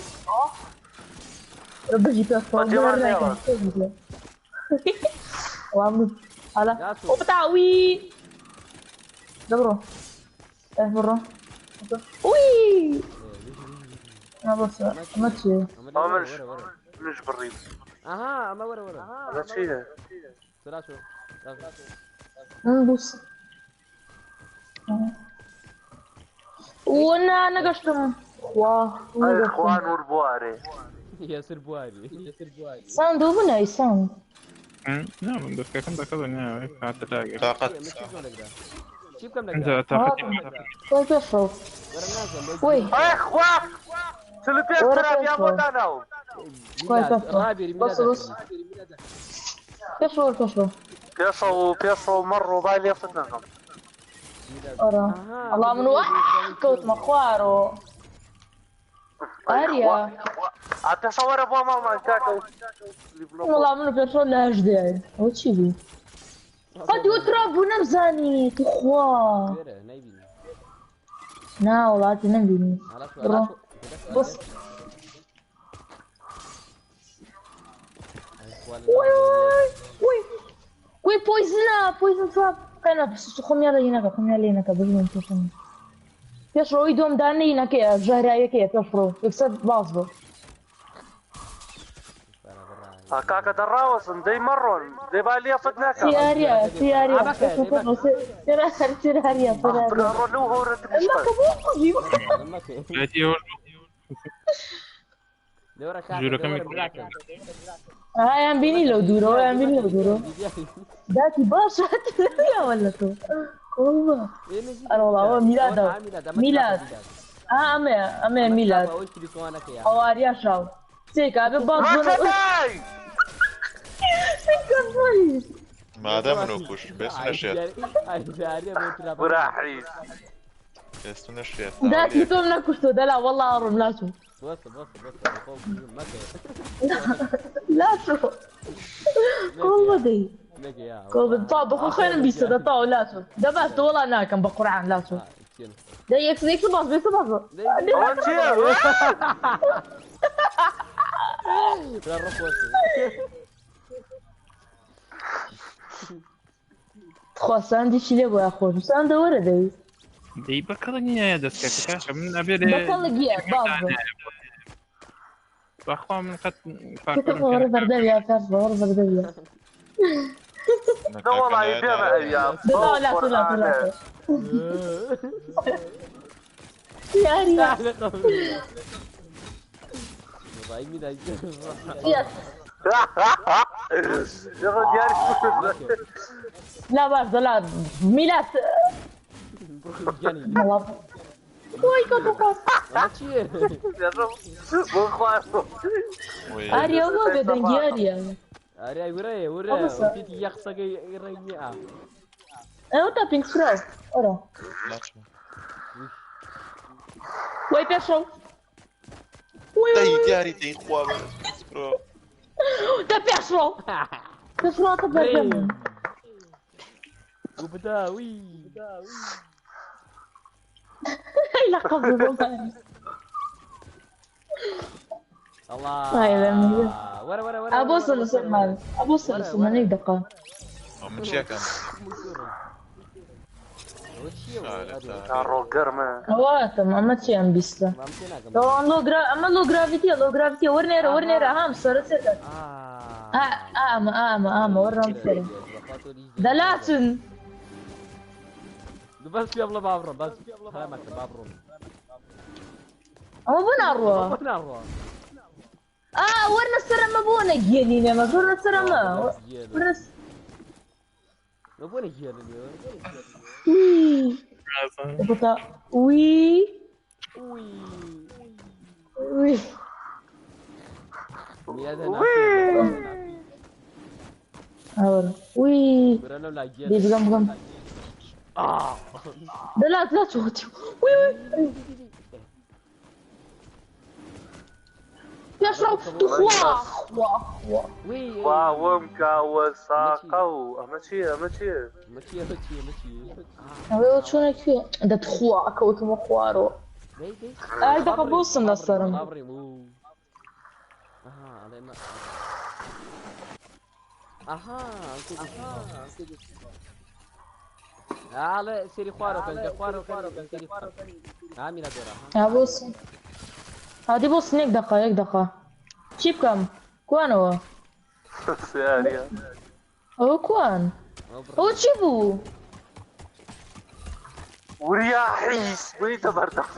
Speaker 2: بژی پێشڕەوە
Speaker 4: بەجێمان
Speaker 2: بەر ناکەم. وەڵام هەلا ئەو پەتا وی. دەبڕۆ. ئێ بڕۆ. وی. ئەمە بەسە ئەمە چییە؟
Speaker 4: ئەوە منش منش بڕیم.
Speaker 3: ئەها ئەمە وەرە وەرە
Speaker 4: ئەمە چییە؟
Speaker 3: سرا چۆ
Speaker 2: من بوس. ونا نەگەشتم. خوا
Speaker 4: ئەی
Speaker 2: نەگەشتم.
Speaker 4: خوا نور بوارێ.
Speaker 3: یاسر بواری یاسر بواری
Speaker 2: ساند و بنای ساند.
Speaker 5: نا من دەستەکەم دەکەڵ هاتە لاگە
Speaker 1: طاقت.
Speaker 3: ئەمە چی بکەم لەگرا چی بکەم
Speaker 5: ئینجا
Speaker 3: لەگرا
Speaker 5: تاقەتی
Speaker 2: خۆی پێشڕەو.
Speaker 3: وەرە نازم
Speaker 2: وەی.
Speaker 4: ئەی خوا 45
Speaker 2: وەرە
Speaker 4: تراپیان بۆ
Speaker 2: پێشڕەو.
Speaker 4: داناوم.
Speaker 2: خۆی پێشڕەو.
Speaker 3: ڕابێری
Speaker 2: بەس بەس. پێشڕەوە پێشڕەو.
Speaker 4: پێشەوە و پێشەوە مەڕ و بای لێفت نەکەم.
Speaker 2: ئەرە. ئەڵا من وا کەوتمە خوارەوە.
Speaker 4: ئەی
Speaker 2: ئاریا.
Speaker 4: خوا. ئا پێشەوە وەرە بۆ ماڵمان کاکە و
Speaker 2: وەڵا من و پێشڕەو لە هەژدەیە. ئەوە چی بوو؟ قەد وترا بوو نەمزانی توخوا.
Speaker 3: وێرە نەیبینی
Speaker 2: نا وڵاتی نەمبینی. بڕۆ. بەس. وی وی وی پۆیزنە پۆیزن تراپ. قەنا خۆم یا لێ نەکە خۆم یا لێ نەکە بژمن پێشم. پێشڕەوەی دۆم دانەی نەکەیە ژەهرایەکەیە پێشڕەو یەکسەر باز بۆ.
Speaker 4: کاکە دەڕاوەسن دەی مەڕۆن دەی با لێفت نەکەم.
Speaker 2: سیاریا سیاریا سیاریا سیاریا.
Speaker 4: بڕۆ لەو هەورە دروشتە.
Speaker 2: مەکە بۆ کوژی.
Speaker 5: ژوورەکەم
Speaker 2: هایان بینی لەو دوورەوە یان بینی لەو دوورەوە. داکی باشە یا ولا تۆ. کۆڵبە. ئەرە وەڵا ئەوە میلادە. میلاد. ئا ئەمەیە ئەمەیە میلاد. ئەو ئاریا شاو. سێکا بێ باز بۆ.
Speaker 4: مەکە دای!
Speaker 1: مادام منو کوش بێس نەشێت.
Speaker 4: برا حیز.
Speaker 1: بێس نەشێت.
Speaker 2: داکی تۆم نەکوشتۆ دەلا وەڵا ئەڕۆم لاچوو. لاچوو. کۆڵ بەدەی. کۆڵ بە تا بەخۆ خوێنم بیستە دە تاو لاچوو. دە باس تۆ وەڵا ناکەم بە قورعان لاچوو. دە یەکس یەکس باز بێسە باز.
Speaker 4: ئەوە چییە؟
Speaker 2: تخوا ساندیشی لێ بۆ یاخۆش. ساندە وەرە دەی.
Speaker 5: دەی بەکەڵک نییە دەستکەکە کاکە من ئەبێ
Speaker 2: بەکەڵک یە باز بۆ.
Speaker 5: بەخوا من قەت
Speaker 2: کتە وەرە بەردەویا پێش وەرە بەردەویا.
Speaker 4: دە وەڵی بێمە ئەویا.
Speaker 2: دە تاو لاچوو لاچوو لاچوو. یاریا. لا بارزة لا ميلاد. وای کە خواست. ئاریا بۆ بێدەنگی ئاریا.
Speaker 3: ئاریا ورەیە ورە وتیتی یە قسەکەی ڕەنگی ئا.
Speaker 2: ئەوە تا پینک سپراو ئەرە. وای پێشەو.
Speaker 1: دەی دیاری دەی خوا
Speaker 2: دە پێشڕۆ. پێشڕۆکە بەردەم.
Speaker 3: وبدا وی.
Speaker 2: لا قبل
Speaker 3: الله.
Speaker 2: هاي لما
Speaker 3: ورا ورا ورا.
Speaker 2: ابوصل لسلمان ابوصل لسلمان هيك دقة.
Speaker 1: من چیەکەم؟
Speaker 4: ڕۆگەرمە.
Speaker 2: ئەواتم ئەمە چیان بیستە؟ ئەمە لۆ گراڤیتیە لۆ گراڤیتیە وەرنێرە وەرنێرە هام سەرە سەرە. ئامە ئامە ئامە وەرنام سەرە. دەلاچن.
Speaker 3: بەس پێ بڵێ با بڕۆم بەس هەمەکە با بڕۆم.
Speaker 2: ئەمە بۆ ناڕوە؟
Speaker 3: بۆ ناڕوە.
Speaker 2: ئا وەرنە سەر ئەمە بۆ نەگیێنین ئێمە وەرنە سەر ئەمە. وەرنە
Speaker 3: بۆ نەگیێنن
Speaker 2: وی وی
Speaker 3: وی
Speaker 2: وی وی وی بگەم بگەم. لا لا تشوتي وي وي يشرب خوا خوا خوا
Speaker 4: خوا ومكا وساقو ئەمە چییە ئەمە چییە
Speaker 3: ئەمە چییە ئەمە چییە ئەمە چییە
Speaker 2: ئەوە چۆنە کوێ دەت خوا کەوتمە خوارەوە. ئای دەقە بۆسم لەسەرم.
Speaker 3: ئەها ئاڵێ سێری خوارەوە خوارەوە سێری خوارەوە میلا دۆرە.
Speaker 2: ها بۆسم هادی بۆسن یەک دەقە یەک دەقە. چی بکەم؟ کوانەوە؟
Speaker 4: سیاریە.
Speaker 2: ئەوە کوان؟ ئەوە چی بوو؟
Speaker 4: وریا حیس بوویتە بەردەم.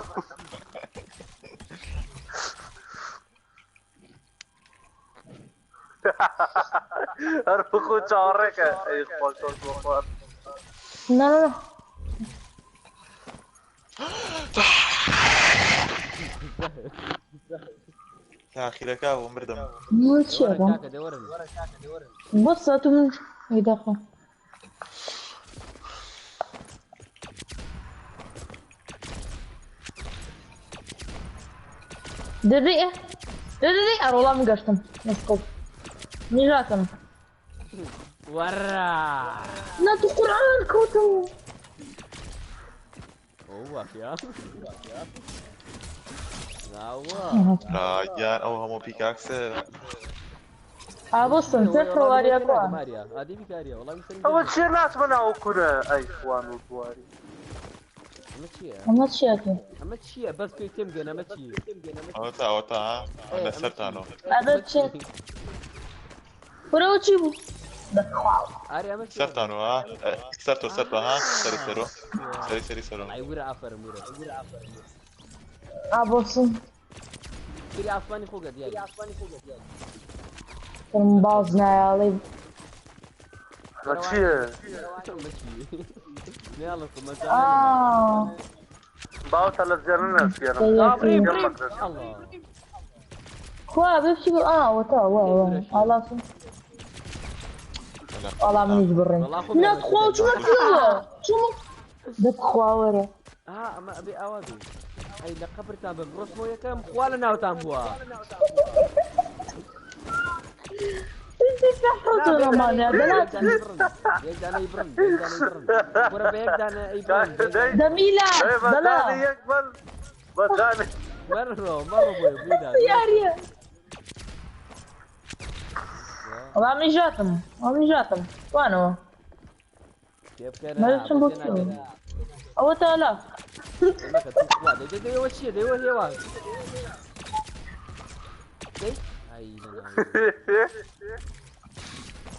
Speaker 4: هەر بخۆ چاوەڕێکە. ئەی خوا کەوتمە خوار.
Speaker 2: نا نا نا.
Speaker 1: تاخیرەکە بوو مردم.
Speaker 2: من چییە؟ بۆ ساتو من یەک دەقە. دەدەی دەدەی ئەڕۆڵا من گەشتم نسکۆ نیژاتم.
Speaker 3: وەرە
Speaker 2: لا تو قورئان کەوتم.
Speaker 3: ئەوە یا
Speaker 1: ڕاگیان ئەو هەموو پیکاکسە.
Speaker 2: ئابۆسم سەر ڕواریەکە.
Speaker 4: ئەوە چییە ناچمە ناو کورە؟ ئەی خوان و دواری.
Speaker 2: ئەمە چییە؟
Speaker 3: ئەمە چییە؟ بەس پێی تێم گەن ئەمە چییە؟
Speaker 1: ئەوەتا ئەوەتا لەسەرتانەوە.
Speaker 2: ئەبە چێ؟ وەرەوە چی بوو؟ دەخوا.
Speaker 1: سەرتانەوە سەرتۆ سەرتۆ ها سەری سەرۆ سەری سەری سەرۆ.
Speaker 3: ئەی ورە ئافەرم ورە.
Speaker 2: ئابۆسم.
Speaker 3: سری ئاسمانی خۆگە دیاری.
Speaker 2: باز نایاڵی.
Speaker 4: ئەمە چییە؟ باو تەلەڤیزیۆنە نەسیێنم.
Speaker 2: خوا بچی بوو؟ ئا وەتا وا وا ئاڵاسم. وەڵا منیش بڕیم. نا تخوا چوومە کوێوە؟ چوومە دەتخوا وەرە.
Speaker 3: ئەمە ئەبێ ئاوا بێ. ئەی لە قەبرتان بم ڕۆشمەوە یەکەم خوا لە ناوتان بووە.
Speaker 2: دەمیلا دەلا.
Speaker 3: مەڕۆ مەڕۆ بۆیە بوودا.
Speaker 2: یاریە. وەڵا منیش هاتم وەڵا منیش هاتم کوانەوە؟ مەرجم بۆ کوێ؟ ئەوە تالا.
Speaker 3: دەیەوە چییە؟ دەیەوە هێوا.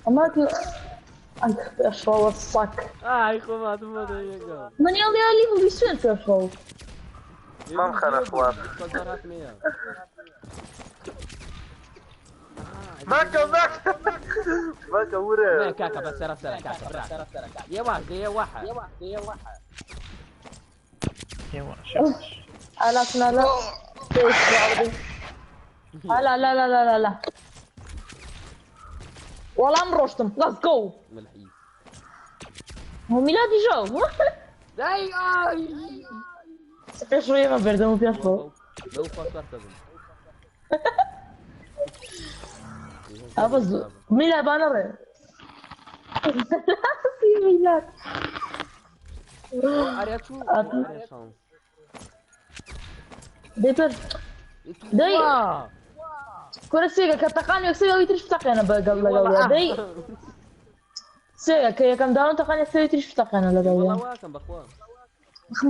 Speaker 2: ئەمە ئەی پێشەوە سەک.
Speaker 3: ئای خۆم هاتمەوە دەیەکەم.
Speaker 2: من یاڵی یالی بوو بیسوێن پێشەوە.
Speaker 4: مام خەنە خوار. مەکە مەکە مەکە ورە
Speaker 3: ما كاكا بس سرا سرا كاكا برا يا واحد يا واحد يا واحد
Speaker 5: يواش يواش
Speaker 2: لا لا لا لا لا لا لا لا والله م ڕۆشتم let's go.
Speaker 3: ملحيس
Speaker 2: هو میلادی ژاو
Speaker 3: داي اي
Speaker 2: پێش ڕۆیەمە بەردەم و پێش خۆ
Speaker 3: لو فكرت اظن
Speaker 2: ئەبەس میلاد با نەڕێ میلاد
Speaker 3: اريا شو اريا شانس
Speaker 2: دەی پێش دەی کورە سێگە کە تەقان یەکسەر ئەوی تریش بتەقێنە بەگەڵ لەگەڵ دەی سێگە کە یەکەم داون تەقان یەکسەر ئەوی تریش بتەقێنە لەگەڵ
Speaker 3: والله واكم بخوا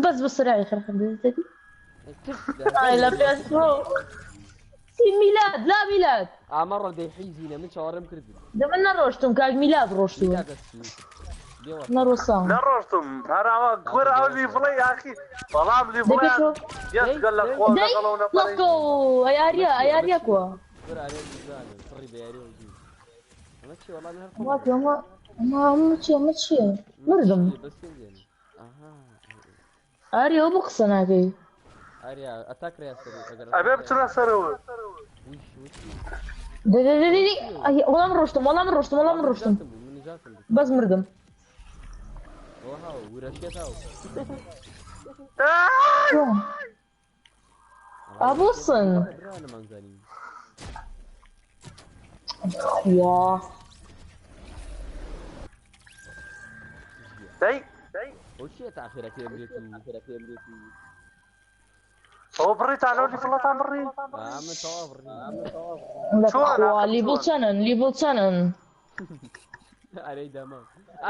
Speaker 2: بەس بەسرعی خەر خەر دەی ئای لە پێش خۆ سی میلاد لا میلاد
Speaker 3: مرة دي حيزينا من شوارم كردي
Speaker 2: دە من نەڕۆشتم کاک میلاد ڕۆشتووە
Speaker 3: ميلاد السوق
Speaker 2: نەڕۆساوم
Speaker 4: نەڕۆشتم هەراوە کورە ئەو لیڤڵەی ئاخی بەڵام
Speaker 2: دەی
Speaker 4: لیڤڵیان
Speaker 2: پێشۆ
Speaker 4: یەک لە خۆ
Speaker 2: دەی
Speaker 4: لەگەڵ ئەو
Speaker 2: let's
Speaker 4: نەفەرەی
Speaker 2: go ئەی ئاریا ئەی ئاریا کووە
Speaker 3: كرة عليه ميزان فري بياري وجود ما والله من هالخبر
Speaker 2: واتی ئەمە ئەمە ئەمە چییە ئەمە چییە مردم
Speaker 3: بس يعني اها
Speaker 2: ئاریا ئەو بۆ قسە ناکەی
Speaker 3: اريا اتاك ريا سري
Speaker 4: ئەبێ بچنە سەرەوە
Speaker 3: وش وش
Speaker 2: دەی دەی دەی دەی ئەی وەڵام من ڕۆشتم وەڵام من ڕۆشتم وەڵام من ڕۆشتم
Speaker 3: من جاتم
Speaker 2: بەس مردم
Speaker 3: وها ورشيتها
Speaker 2: چۆن ئابوسن
Speaker 3: انا ما نزاني
Speaker 2: خوا
Speaker 4: دەی
Speaker 3: وش تاخيرك يا بريتو
Speaker 4: ئەوە بڕیتانەوە لیڤڵەتان بڕی
Speaker 3: عم توابر
Speaker 2: لە
Speaker 4: چۆن
Speaker 2: خوا
Speaker 4: ئاخر
Speaker 2: لیڤڵ
Speaker 4: چۆن
Speaker 2: چەنن لیڤڵ چەنن
Speaker 3: اري دما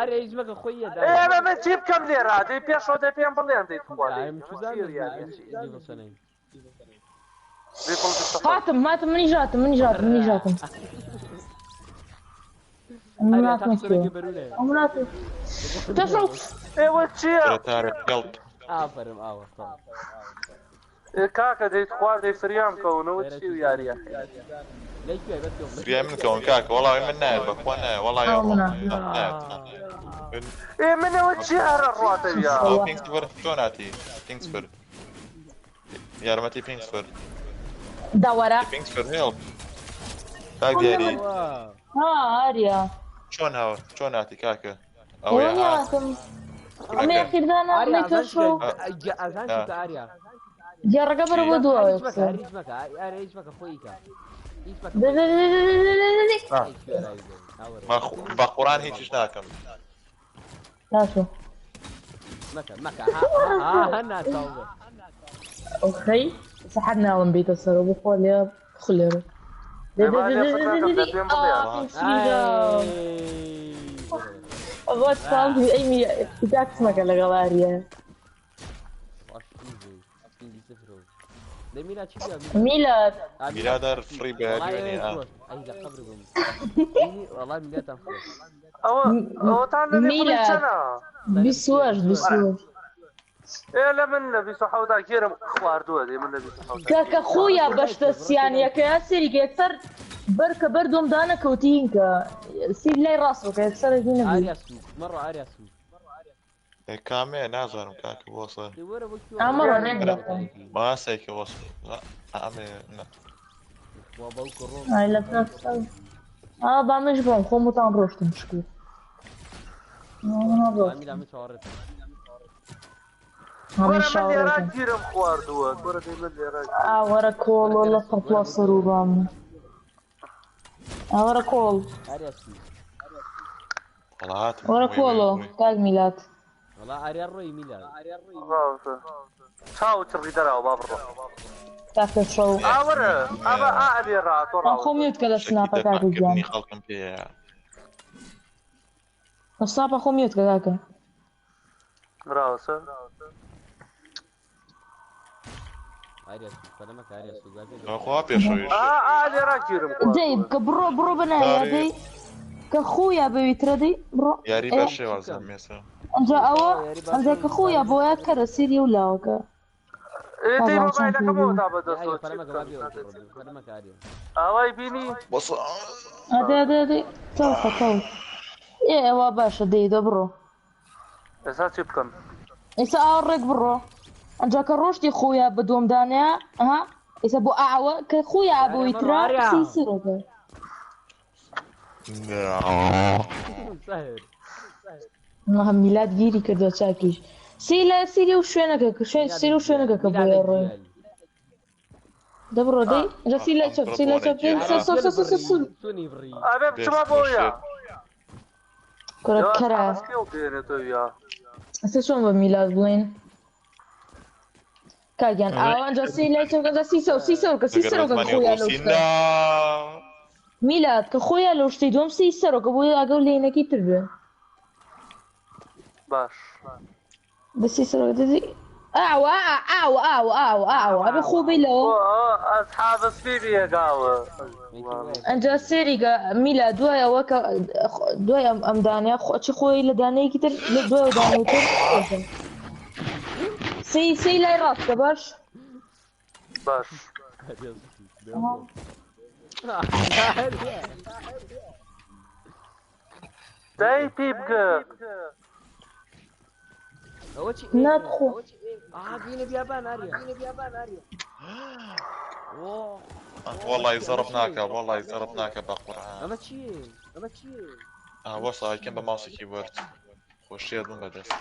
Speaker 3: اري يجمك خويا
Speaker 4: ئێ
Speaker 3: دايما
Speaker 4: من چی بکەم لێرە دەی پێشەوە دەی پێم بڵێن دەی تخوا دەی
Speaker 3: دايم شو زعما ليفل سنين
Speaker 4: لیڤڵ 27
Speaker 2: هاتم هاتم منی ژاتم منی ژاتم منی ژاتم من
Speaker 3: اريا
Speaker 2: هاتمە
Speaker 3: تحسرك
Speaker 2: کوێ
Speaker 3: بروله
Speaker 2: ئەو هاتم پێشڕۆ
Speaker 4: ئێوە چییە
Speaker 1: تارق قلب
Speaker 3: افرم اوه طبعا
Speaker 4: ئێ کاکە دەی تخوا دەی فریام کەونەوە چی و یاریە
Speaker 3: ليش بس يوم
Speaker 1: فريا من كون كاك والله من نايب اخوان نايب والله يا
Speaker 2: ئەو منە
Speaker 1: نايب
Speaker 4: ئێ منەوە چی هەرە ڕاتەوە
Speaker 1: او بينج صفر شلون اتي بينج صفر يا رمتي بينج صفر
Speaker 2: داوەرە
Speaker 1: بينج صفر هيلب كاك ديالي
Speaker 2: ها ئاریا
Speaker 1: شلون هاو شلون اتي كاكا او يا
Speaker 2: وەنی
Speaker 1: هات
Speaker 2: هاتم ئەمە یاخیردانە
Speaker 3: اريا
Speaker 2: ئەمەی پێشڕۆ
Speaker 3: ازان اريا
Speaker 2: گێڕەکە بەرە بۆ دواوە
Speaker 3: ايش بك
Speaker 2: یەکسەر
Speaker 3: ايش بك اريا ايش بك اخويك ايش بك
Speaker 2: دە دە دە دە دە دە دە.
Speaker 1: آه. بقران هيك شناكم
Speaker 2: ناشو
Speaker 3: مكة مكة ها ها هنا توبة
Speaker 2: ئۆخەی سەحەت ناوم بیتە سەرەوە بخۆ لێ بخۆ لێرە دە دە دە دە دە دە دە. ئا، پێشڕیدا. ئەوە ساڵ ئەی تاکسمەکە لەگەڵ ئاریا
Speaker 3: ميلاد
Speaker 2: میلاد
Speaker 1: ميلاد فري بيعني اه
Speaker 3: اي لا قبر بم والله ميلاد تنفرش
Speaker 4: ئەوە ئەوەتان لە لیڤڵی
Speaker 2: میلاد.
Speaker 4: چەنە
Speaker 2: بیسوەش بیسوەش
Speaker 4: ئێ لە من لە 27 گێرم خواردووە دەی من لە 27
Speaker 2: کاکە خۆیان بەشتە سیانیەکەیان سێریکە یەکسەر بەرکە بەردۆم دانەکەوتین کە سیر لای ڕاستەکە یەکسەر هی نەبوو
Speaker 3: اريا سوق مرة اريا سوق
Speaker 1: كامي نازل كاك وصل
Speaker 2: ئامەڕە نەک
Speaker 1: ما سيك وصل لا عمي لا
Speaker 2: ئای لە پێش ئا با منش بۆم خۆم وتان ڕۆشتم شکر
Speaker 4: کورە
Speaker 2: هەموو
Speaker 4: من لێرە
Speaker 2: شاوڕێکم
Speaker 4: گیرم خواردووە کورە دەی من لێرە
Speaker 2: ئاوەرە کۆڵ لە قەپڵا سەروبام ئاوەرە کۆڵ
Speaker 3: اريا سوق
Speaker 1: والله هات
Speaker 2: وەرە کۆڵۆ کاک میلاد
Speaker 3: والله اريا الروي ميلاد
Speaker 4: ڕاستە. چاو چڕی دەراوە با بڕۆ
Speaker 2: کاکە شەو
Speaker 4: ئاوەرە ئەمە ئا لێرە تۆ
Speaker 2: ئەم خۆم
Speaker 4: ڕاوە
Speaker 2: میوت کە لە سناپە کاکە گیان
Speaker 1: كرني خلقم فيها
Speaker 2: لە سناپە خۆم میوت کە کاکە
Speaker 4: ڕاستە
Speaker 3: اريا سوق فلمك اريا سوق
Speaker 1: خوا پێشەویش
Speaker 4: ئا ئا لێرە گیرم
Speaker 2: دەی
Speaker 4: خواردووە
Speaker 2: کە بڕۆ بڕۆ بەنایە دەی کە خۆیا بەویترە دەی بڕۆ
Speaker 1: یاری
Speaker 2: ئێ
Speaker 1: بەر شێوازە مێسە
Speaker 2: ئەنجا ئەوە ئەنجا کە خۆیا بۆیە کەرە سێری و لاوەکە
Speaker 4: دەی
Speaker 2: والله چەند
Speaker 4: مۆبایلەکەمەوە
Speaker 2: پێ
Speaker 4: تا
Speaker 3: ئاریا
Speaker 4: بەدەستەوە چی
Speaker 3: پەلەمەکە
Speaker 4: بکەم
Speaker 3: با بێ پەلەمەکە ئاریا.
Speaker 4: ئاوای بینی
Speaker 1: بەس
Speaker 2: ئەدێ ئەدێ ئەدێ تەوخە تەوخ. ئێ ئەوە باشە دەی دە بڕۆ.
Speaker 4: ئێستا چی بکەم؟
Speaker 2: ئێستا ئاوە ڕێک بڕۆ. ئەنجا کە ڕۆشتی خۆیا بە دۆمدانەیە ها ئێستا بۆ ئاوە کە خۆیا
Speaker 3: ئاریا
Speaker 2: بۆی
Speaker 3: مەڕۆ
Speaker 2: ترا
Speaker 3: ئاریا.
Speaker 2: سی سەرۆکە.
Speaker 3: سەهر.
Speaker 2: مە میلاد گیری کردووە چاکیش. سی لە سیری و شوێنەکە کە شوێن
Speaker 3: میلادە
Speaker 2: سیری و شوێنەکە
Speaker 3: گیان
Speaker 2: کە
Speaker 3: میلادە
Speaker 2: بۆیە ڕۆی.
Speaker 3: گیان.
Speaker 2: دە بڕۆ دەی ئەنجا سی لای
Speaker 1: ئەم
Speaker 2: چەپ سی لای
Speaker 1: بڕبۆنە
Speaker 2: چەپ دەی
Speaker 1: گێرە
Speaker 2: سەر
Speaker 3: ئاریا
Speaker 2: سەر
Speaker 3: گوێ
Speaker 2: سەر سەر
Speaker 3: بڕی
Speaker 2: سەر.
Speaker 3: چۆنی بڕی.
Speaker 4: ئەبێ بچمە
Speaker 1: دەست
Speaker 4: بۆیە.
Speaker 1: مەشێت.
Speaker 2: کورە
Speaker 4: یا
Speaker 2: کەرە.
Speaker 4: ئەسحابەکەی بێنێتەوە یا.
Speaker 2: ئێستا چۆن بە میلاد بڵێن؟ کاگیان ئاوە ئەنجا سی لای چەپ ئەنجا سی سەر سی سەر کە سی
Speaker 1: ئەگەر
Speaker 2: سەرۆکە
Speaker 1: بە زمانی
Speaker 2: خۆیا لەو
Speaker 1: ڕووسی
Speaker 2: شتە.
Speaker 1: نا.
Speaker 2: میلاد کە خۆیا لەو شتەی دووەم سی سەرۆکە بۆیە ئاگەو لێنەکەی تر بێ.
Speaker 4: باش.
Speaker 2: بە سی سەرۆکە دەدی ئاوە ئاوە ئاوە ئاوە ئاوە ئەبێ خۆ بی لەوە.
Speaker 4: بۆ ئەسحابە سپی بێگاوە.
Speaker 3: مێکی وایە.
Speaker 2: ئەنجا سێریگە میلا دوای ئەوە کە دوای ئەم ئەم دانەیە چی خۆی لە دانەیەکی تر لە دوای ئەو دانەی تر سی سی لای ڕاستە باش.
Speaker 4: باش.
Speaker 3: ئاریا زوو دە بڕۆ. ئاریا.
Speaker 4: دەی پێ بگە.
Speaker 3: ئەوە چی؟
Speaker 2: ناتخۆ.
Speaker 3: ئا بینە بیابان ئاریا.
Speaker 1: والله زربناك والله زربناك بقرآن.
Speaker 3: ئەمە چییە؟ ئەمە چییە؟
Speaker 1: وەسا کەم بە ماوسی کیبۆرد. خۆشیت بم بەدەست.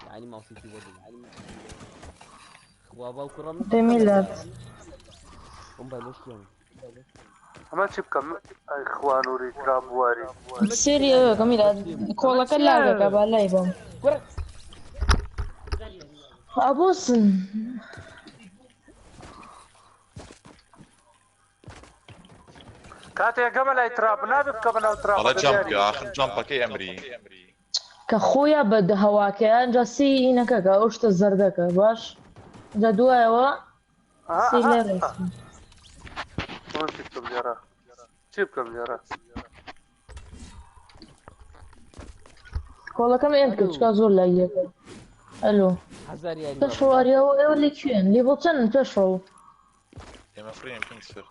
Speaker 3: یعنی ماوسی کیبۆرد. خوا باوکو ڕەم.
Speaker 2: دەی میلاد.
Speaker 3: ئەم بەلەشکیان.
Speaker 4: ئەمە چی بکەم؟ ئەی خوا نووری ترا بواری.
Speaker 2: سێری ئەوە کە میلاد کۆڵەکە لاگەکە با لای بم.
Speaker 3: کوڕ
Speaker 2: ئابۆسن.
Speaker 4: کاتێک گەمە لای تراپ نابێ بکەمە ناو
Speaker 1: وەڵا
Speaker 4: تراپەکە
Speaker 1: جەمپ
Speaker 4: دیاری.
Speaker 1: کە ئاخر جەمپەکەی ئەمری.
Speaker 2: کە خۆیا بە هەواکەیە ئەنجا سی ئینەکەکە ئەو شتە زەردەکە باش. ئەنجا دوایەوە
Speaker 4: ئەها،
Speaker 2: سی
Speaker 4: ئەها،
Speaker 2: لای
Speaker 4: ئەها.
Speaker 2: ڕاست.
Speaker 4: ئەمە چی بکەم لێرە؟ چی بکەم لێرە؟
Speaker 2: کۆڵەکەم ئێن کرد چکا زۆر لای یەکە. ئەلۆ.
Speaker 3: هەزار یاری
Speaker 2: پێشڕەوە ئاریاوە ئێوە لەکوێن؟ لێڤڵ چەندن پێشڕەوە؟
Speaker 1: ئێمە فریم پێنج سفر.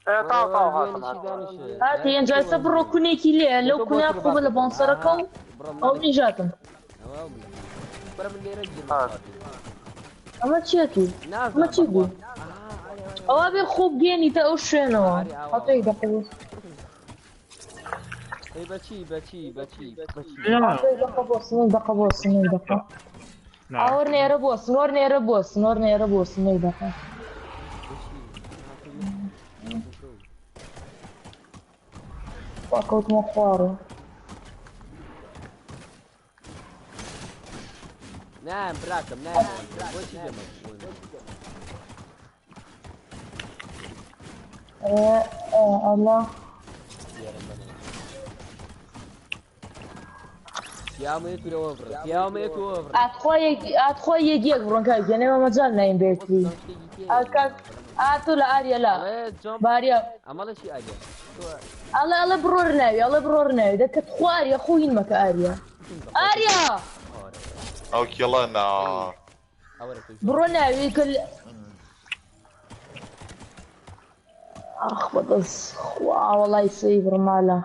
Speaker 4: ئێ تاو تاو هاتم هاتم.
Speaker 2: هاتی ئەنجا ئێستا بڕۆ کونێکی لێ لەو کونە خۆ لە بانسەرەکە و ئەو نیژاتم.
Speaker 4: هات.
Speaker 2: ئەمە چییە تو؟ ئەمە چی بوو؟ ئەوە بێ خۆ بگەێنیتە ئەو شوێنەوە. هاتێک دەقە بۆ.
Speaker 3: بەچی بەچی بەچی بەچی.
Speaker 2: هاتێک دەقە بۆ سنێک دەقە بۆ سنێک دەقە. ئاوەر نێرە بۆ سنۆر نێرە بۆ سنۆر نێرە بۆ سنێک دەقە. وا کەوتمە خوارەوە.
Speaker 3: نام براکەم نام بۆچی دەمە
Speaker 2: ئێ ئێ ئەڵا.
Speaker 3: پیاومەیە تورەوە بڕ پیاومەیە تۆ بڕ.
Speaker 2: ئاتخوا یەک یەک بڕۆن کاک گیان ئێمە مەجال نایم بێتری. ئاتۆ لە ئاریا لا. باریا.
Speaker 3: ئەمەڵە چی ئاریا؟
Speaker 2: ئەڵێ ئەڵێ بڕۆر ناوی ئەڵێ بڕۆر ناوی دەکە تخوا ئاریا خۆ هین مەکە ئاریا. ئاریا!
Speaker 1: ئەو کێڵە نا.
Speaker 2: بڕۆ ناوی کە ئاخ بەدەست خوا وەڵای سەی بڕمالە.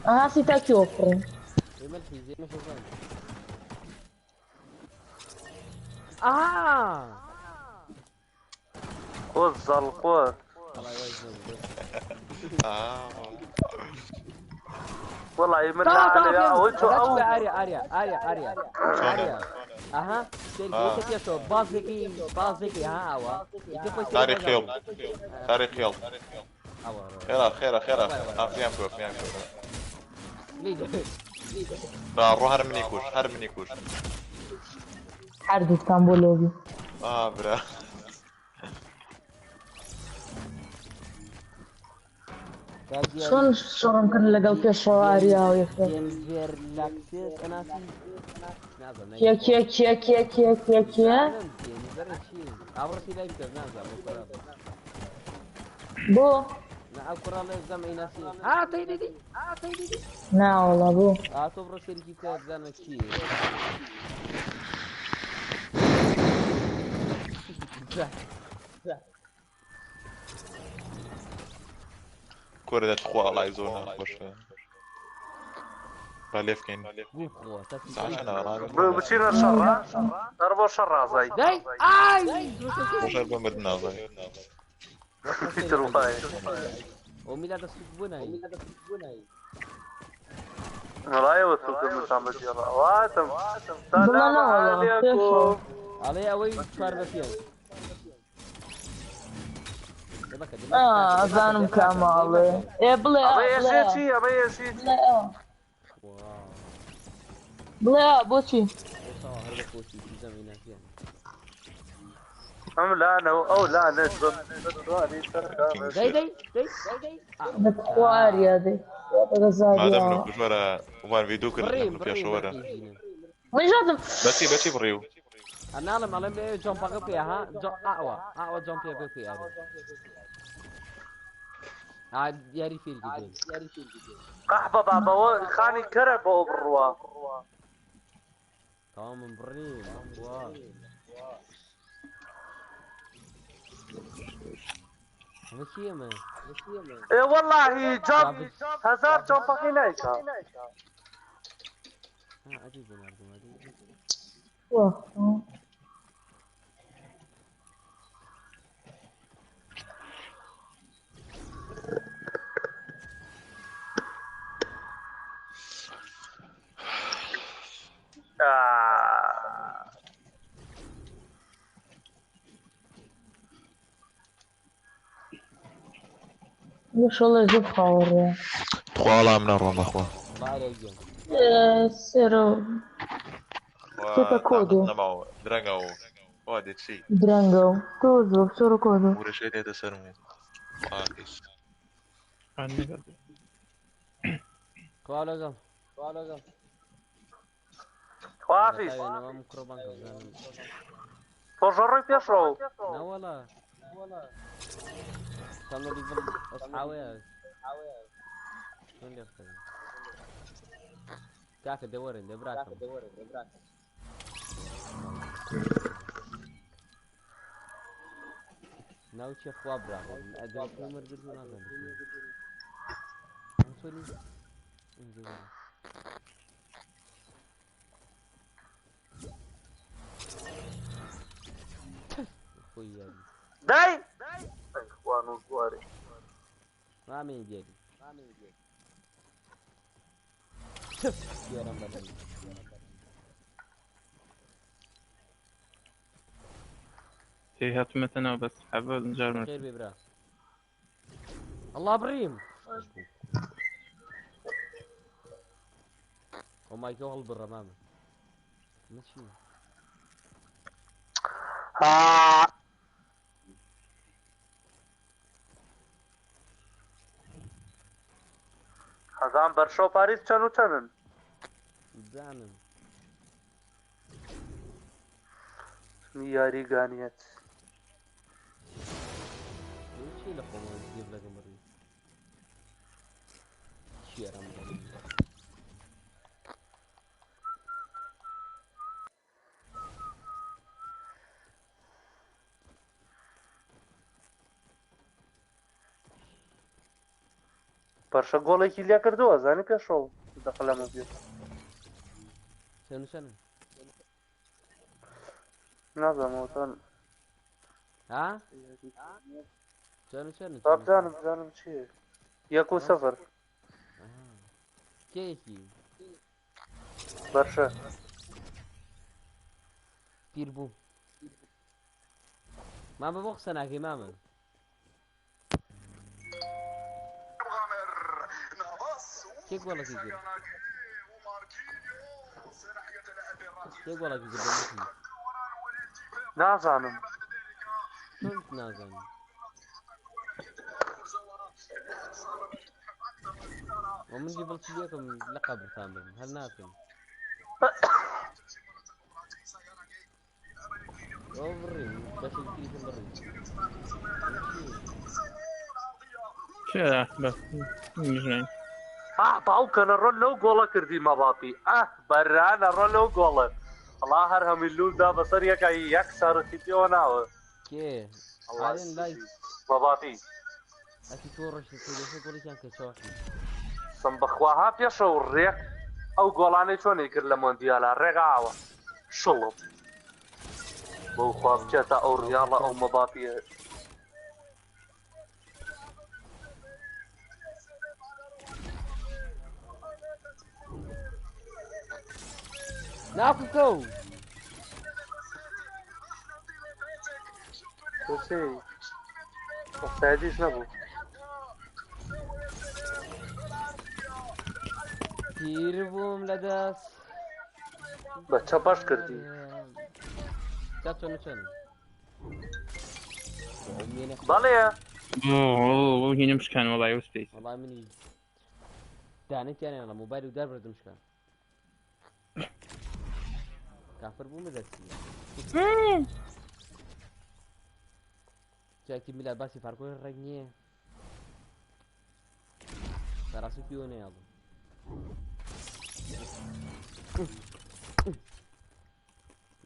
Speaker 2: ئەها سی تا کێوە فڕین.
Speaker 4: خۆ زەڵ خۆر. والله من ئەوە چۆ ئەو
Speaker 3: ئاریا ئاریا ئاریا ئاریا ئاریا. ئەها پێشەوە بازێکی بازێکی ها ئەوە.
Speaker 1: تاریخ خێڵ تاریخ خێڵ. خێرا خێرا خێرا ئافریان بکە فریان بکە. نا ڕۆ هەر منی کوش هەر منی کوش.
Speaker 2: هەردووکتان بۆ لۆبی.
Speaker 1: ئا برا.
Speaker 2: چۆن شەڕم کرد لەگەڵ پێشڕەوە ئاریا و یەکتر. کێ کێ کێ کێ کێ کێ کێ؟ بۆ؟ نا وەڵا بۆ.
Speaker 3: تۆ بڕۆ سەیرێکی بکە بزانە چییە.
Speaker 1: کورە دەتخوا ئەڵای زۆر ناخۆشە با لێ بکەین
Speaker 4: بچینە شەڕ هەر بۆ شەڕ ڕازای
Speaker 3: دەی ئای
Speaker 1: بۆ شەڕ بۆ مردن نازای
Speaker 4: تر وایە
Speaker 3: ئەو میلاد سوک بوو نای
Speaker 4: وڵایەوە سوکە متان بەجێڕا واتم
Speaker 2: بڵێ
Speaker 4: سلام
Speaker 2: نا وەڵا،
Speaker 4: علیکم
Speaker 2: پێشەوە.
Speaker 3: ئەڵێ ئەوەی چوار بە پێنج
Speaker 2: ئا ئەزانم کامە ئەڵێ ئێ بڵێ ئا
Speaker 4: ئەمە
Speaker 2: بڵێ
Speaker 4: ئێشێ
Speaker 2: ئا
Speaker 4: چی ئەمە ئێشێ چی
Speaker 2: بڵێ ئا بڵێ ئا بۆچی
Speaker 4: ئەم لانە و ئەو لانەت بم بەتوانی سەرخامە
Speaker 3: دەی دەی دەی دەی
Speaker 2: بەتخوا ئاریا دەی
Speaker 1: مادەم
Speaker 2: بەزاریاوە
Speaker 1: منو کوژوەرە وان ڤیدیۆ کرد
Speaker 3: بڕیم
Speaker 1: منو
Speaker 3: بڕیم
Speaker 1: پێشەوەرە
Speaker 2: من ژاتم
Speaker 1: بەچی بەچی بڕیو
Speaker 3: ئەناڵم ئەڵێم بێ جۆمپەکە پێ ها جۆ ئاوە ئاوە جۆم پێ پێ ئاری دیاری فێر کردین
Speaker 4: قەحبە بابەوە خانی کەرە بۆ بڕوا
Speaker 3: تەواو من بڕیم بەخوا ئەمە چییە ئەمە
Speaker 4: ئێ وەڵاهی جەم هەزار جەمپەکەی نایکا
Speaker 3: ها ئەدی بناردم ئەدی
Speaker 4: آه.
Speaker 2: شڵێ زۆر خاوەڕێ
Speaker 1: تخوا وەڵام نەڕۆم بەخوا
Speaker 3: وەڵا ئەرێ گیان
Speaker 2: سێرە
Speaker 1: خوا
Speaker 2: چێتە کۆدۆ
Speaker 1: تاقەت نەماوە درەنگەوە وا دێ چی
Speaker 2: درەنگە و تۆ زۆر سۆرە کۆدۆ
Speaker 1: ورەشێ دێتە سەرم و خواکەیس
Speaker 3: خوا لەگەڵ خوا لەگەڵ
Speaker 4: خوافیز
Speaker 3: تاوێنەوە کوڕ بانکە بزانم
Speaker 4: تۆژە ڕۆی پێشەوە
Speaker 3: نەوەڵا تەمە بیبڵ ئەسحاوەیە چۆن لێ بکەم کاکە دەوەرن دە براکەم ناو چێ خوا براکەم ئەدەر مردن نازانم چۆنی ئینجا خۆی یاری
Speaker 4: دای ئەی خوان و گوارێ
Speaker 3: مامێ دیاری تف دیارم بەدەم
Speaker 5: تێ هاتومەتە ناو بەس حەبە جار من
Speaker 3: خێر بێ برا الله بڕیم ئەو مایکۆ هەڵبڕە مامە من چی
Speaker 4: آه. هەزان بەرشە و پاریس چەند و چەندن
Speaker 3: بزانم
Speaker 4: یاریگانیەت
Speaker 3: چی لە خۆمەوە گیر لەگەم بڕی چیارم بڕی
Speaker 4: بەرشە گۆڵێکی لێ کردووە زانی پێشەوە دەقە لەمە بێت
Speaker 3: چەند چەند
Speaker 4: نازانمەوەتان
Speaker 3: ها چەند چەند
Speaker 4: با بزانم بزانم چییە یەک و سفر
Speaker 3: کێیەکی
Speaker 4: بەرشە
Speaker 3: پیر بوو مامە بۆ قسە ناکەی مامە کێ گۆڵەکی کرد کێ گۆڵەکی کرد بەمەکی
Speaker 4: نازانم
Speaker 3: چۆن نازانم ومن جبلت ليكم لقب ثامن هل ناكم بري باش التليفون بري
Speaker 5: چێ بەس نژنین
Speaker 4: ئاه باوکە لە ڕۆ لەو گۆڵە کردی مەباپی ئاه بەرانە ڕۆ لەو گۆڵە وەڵا هەر هەمووی لوول دا بەسەر یەکە یەک سارەتی پێوە ناوە.
Speaker 3: کێ؟ ئارێن لای
Speaker 4: مەباپی
Speaker 3: ئەتی تۆ ڕۆشتی تۆ لەسەر گۆڵێکیان کە چاوحی
Speaker 4: سم بەخوا ها پێشە و ڕێک ئەو گۆڵانەی چۆنی کرد لە مۆندیالا ڕێگاوە شڵم بەو خوا بچێتە ئەو ڕیاڵە ئەو مەباپیە.
Speaker 3: ناکوکەو
Speaker 4: بۆچی ئۆفسایدیش نەبوو.
Speaker 3: پیر بووم لە دەست
Speaker 4: بە چەپەش کردی.
Speaker 3: جا چۆن چۆن
Speaker 4: بەڵێ
Speaker 5: ئەو هینم شکان وەڵای ئەو سپیس
Speaker 3: وەڵای منی دانێکیان لە مۆبایل و دەربردم شکان کافر بووم دەستی جاکی میلاد باسی پارکۆی ڕێک نییە بەڕاستی پێوە نەیاڵم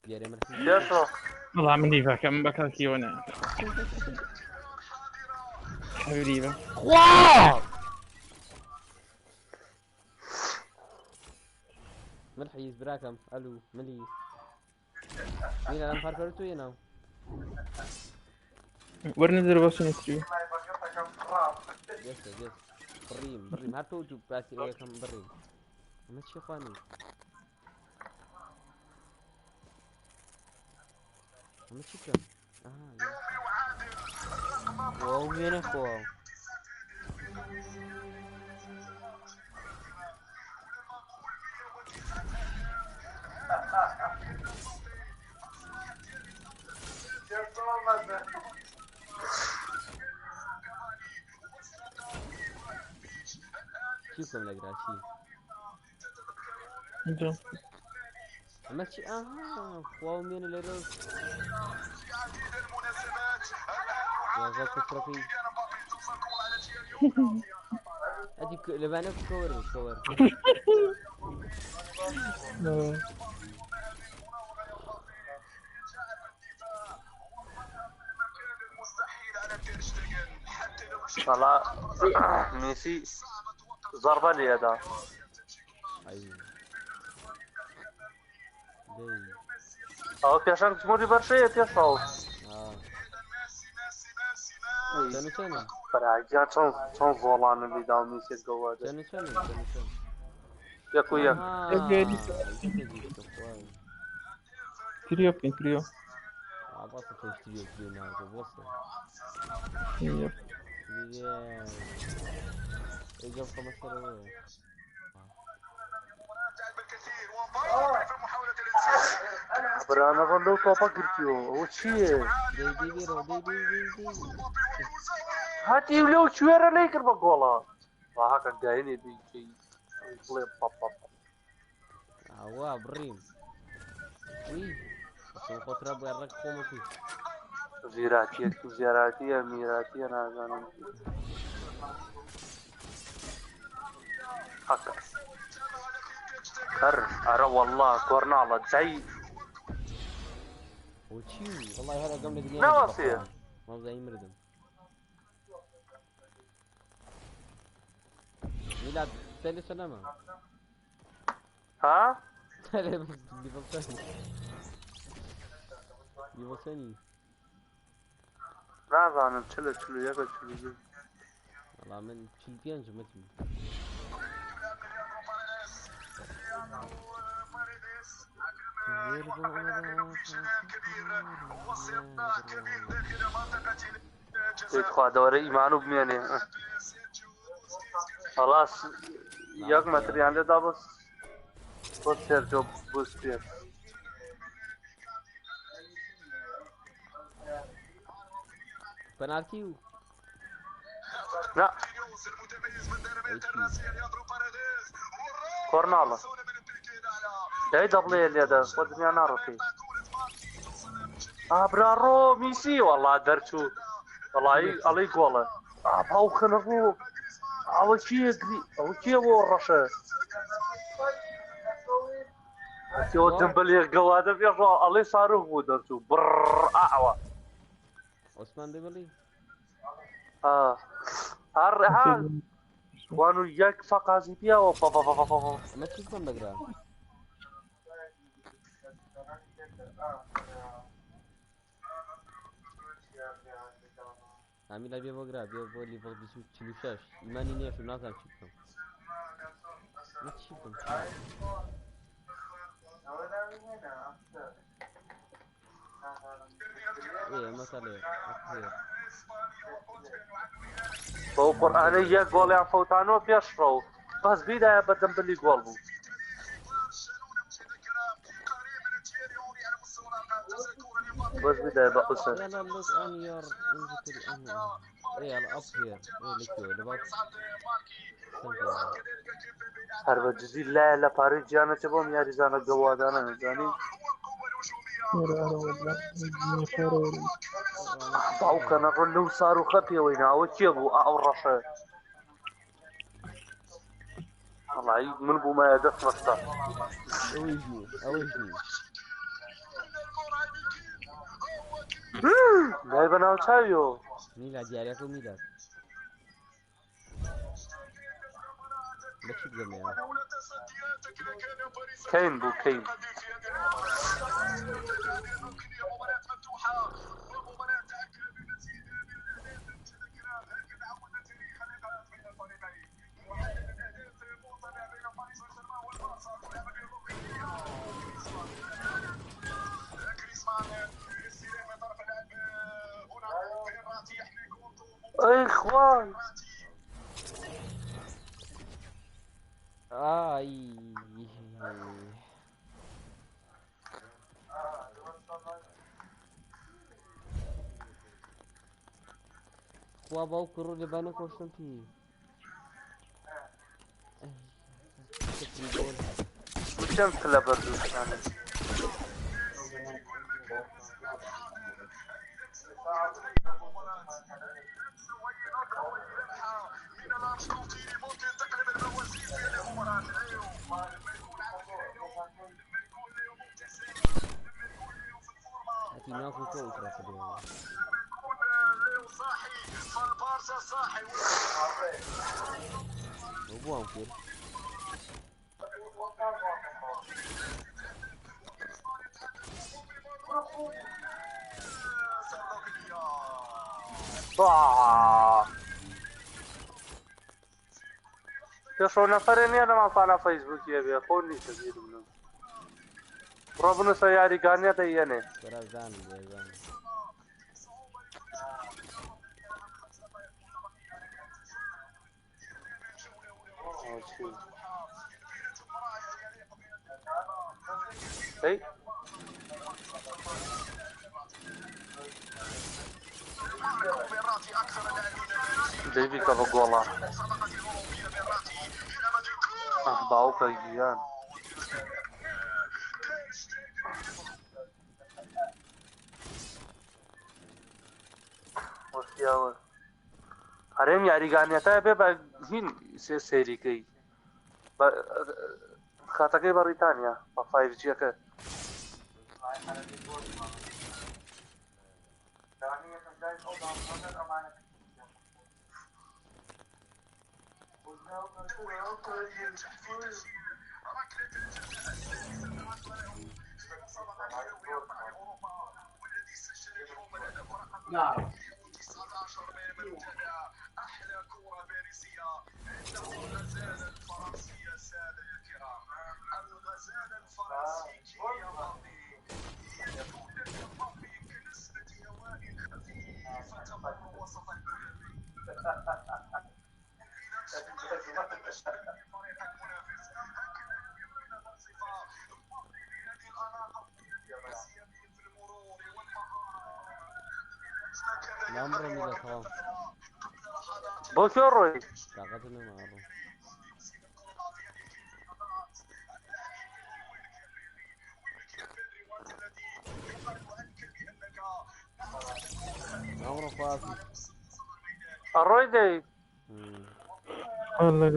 Speaker 3: دیارە مرحی
Speaker 4: پێشڕۆ
Speaker 5: وەڵا من لیڤەکەم بە کەڵکیەوە نایە حەوریبە
Speaker 3: خوا ملحیز براکەم ئەلو ملیز میلاد ئەم پارکەر تۆ یێناو
Speaker 5: وەرنە دەرەوە سنتری
Speaker 3: دەستە دەست بڕیم بڕیم هەر تۆ دوو باسی ئەوەکەم بڕیم ئەمە چی خوانی ئەمە چی بکەم ئەها واو وێنە خۆ چی بکەم لە گرا چی ئەمە چی ئاها خوا و مێنە لێرە یازە کوفرەکەی ئەدی لەبانە کەوەر کەوەر
Speaker 4: وەڵا میسی زەڕبە لێدا.
Speaker 3: ئەی دەی
Speaker 4: ئەوە پێشەنگ جمهوری بەرشەیە پێشەوە.
Speaker 3: آه. چەند چەنە
Speaker 4: بەراگیان چۆن چۆن زۆڵانە لیدا و میسی گەوادە.
Speaker 3: چەند چەنە چەند چەنە
Speaker 4: یەک و یەک.
Speaker 5: تریۆ بکەین تریۆ
Speaker 3: بەسە تۆش تریۆ تریۆ ناوەکە بەسە
Speaker 5: یەک.
Speaker 3: ئەجا بخەمە سەرەوە
Speaker 4: برانە ڕۆ لەو تۆپە گرتیەوە ئەوە چییە؟
Speaker 3: دەی دەی بێرەوە دەی دەی دەی دەی
Speaker 4: هەتی لەو کوێرە لێی کرد بە گۆڵە. ڕاهاکە گاینێ بیکەی بڵێ پەپ پەپ.
Speaker 3: ئاوا بڕیم وی بەسەم خۆترا بۆ ڕێک خۆمە کوشت
Speaker 4: زیراتیە زیاراتیە میراتیە نازانم. حەقە. هەر ئەرە والله کۆرناڵە جای
Speaker 3: ئەوە چی بوو؟ وەڵای هەر ئەگەم لە دنیا
Speaker 4: ناوەسێ.
Speaker 3: مەزایی مردم میلاد تەلێ سەلامە
Speaker 4: ها؟
Speaker 3: تەلێ لیڤڵ چەنی لیڤڵ چەنی
Speaker 4: نازانم چلە چل و یەکە چل و دوو.
Speaker 3: وەڵا من 45 متم
Speaker 4: دەی تخوا دەوەرە ئیمان و بمێنێ. خلاص یەک مەتریان لێدا بەس بۆ سێرجۆ بوسکێت.
Speaker 3: پەنالتی و
Speaker 4: نا کۆرناڵە. دای دەبڵێ لێدە خۆ دنیا ناڕۆتی. ئا برا ڕۆ میسی وەڵا دەرچوو. وەڵی ئەڵی گۆڵە. ئا باو خەنە ڕۆ. ئەوە کێ گری ئەوە کێ بۆ ڕەشە؟ ئەوە دەمبەلێ گەوادە پێشەوە ئەڵێ ساروخ بوو دەرچوو بڕ ئاوە.
Speaker 3: عوسمان دەبڵی
Speaker 4: هەر ها وان و یەک فەقازی پیاوە پە پە پە پە پە.
Speaker 3: ئەمە چی بکەم بەگرا ئامیلا بێ بۆ گرا بێ بۆ لیڤڵ 46 ئیمانی نییە شو نازانم چی بکەم من چی بکەم ئێ ئەمە تەڵێ
Speaker 4: بەو قورئانە یەک گۆڵیان فەوتانەوە پێشڕەو بەس بیدایە بە دەمبلی گۆڵ بوو. بەس بیدایە بە حوسێن.
Speaker 3: يلا look on your inventory on ايه up here ايه لكيو لباك
Speaker 4: هەر بە جدی لایە لە پارەی گیانەتە بۆم یاریزانە گەوادانە نەزانی باوکە نەڕۆ لەو ساروخە پێوەی ناوە کێ بوو ئەو ڕەشە وەڵی من بوومایە دەست مەستا
Speaker 3: ئەوەیش نی
Speaker 4: لای بە ناو چاویەوە
Speaker 3: میلاد یاریەکە و میلاد بە چی بگەمەوە
Speaker 4: کەین بوو کەین ئەی خوای
Speaker 3: ئای خوا باوکو ڕۆ لێبانە کۆشتم پی
Speaker 4: چەند لە بەردوستانە
Speaker 3: هەتی ناکو کۆ ئوترافردەوە بووام کرد
Speaker 4: پێشەوە نەفەرێ نییە لە ماڵپانا فەیسبووکیە بێ خۆ نیتە بیرم نەم بڕۆ بنووسە یاریگانیە دەیەنێ
Speaker 3: بەرازان بێزان
Speaker 4: ئەی دەیبیکە بە گۆڵا ئەه باوکە گیان وەستیاوە هەرێم یاریگانیەتە بێ بە هین سێ سەیریکەی بە خاتەکەی بەڕیتانیا بە 5G-ەکە.
Speaker 3: لامڕۆ میلاد تەواو
Speaker 4: بۆ کوێ ڕۆی
Speaker 3: تاقەتم نەما ئەڕۆم ئەمڕۆ خواحافیز
Speaker 4: ئەڕۆی دەی
Speaker 5: والله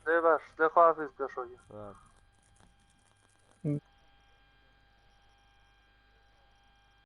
Speaker 4: دەی باش دەی خواحافیز پێشەوە
Speaker 3: خواحافیز.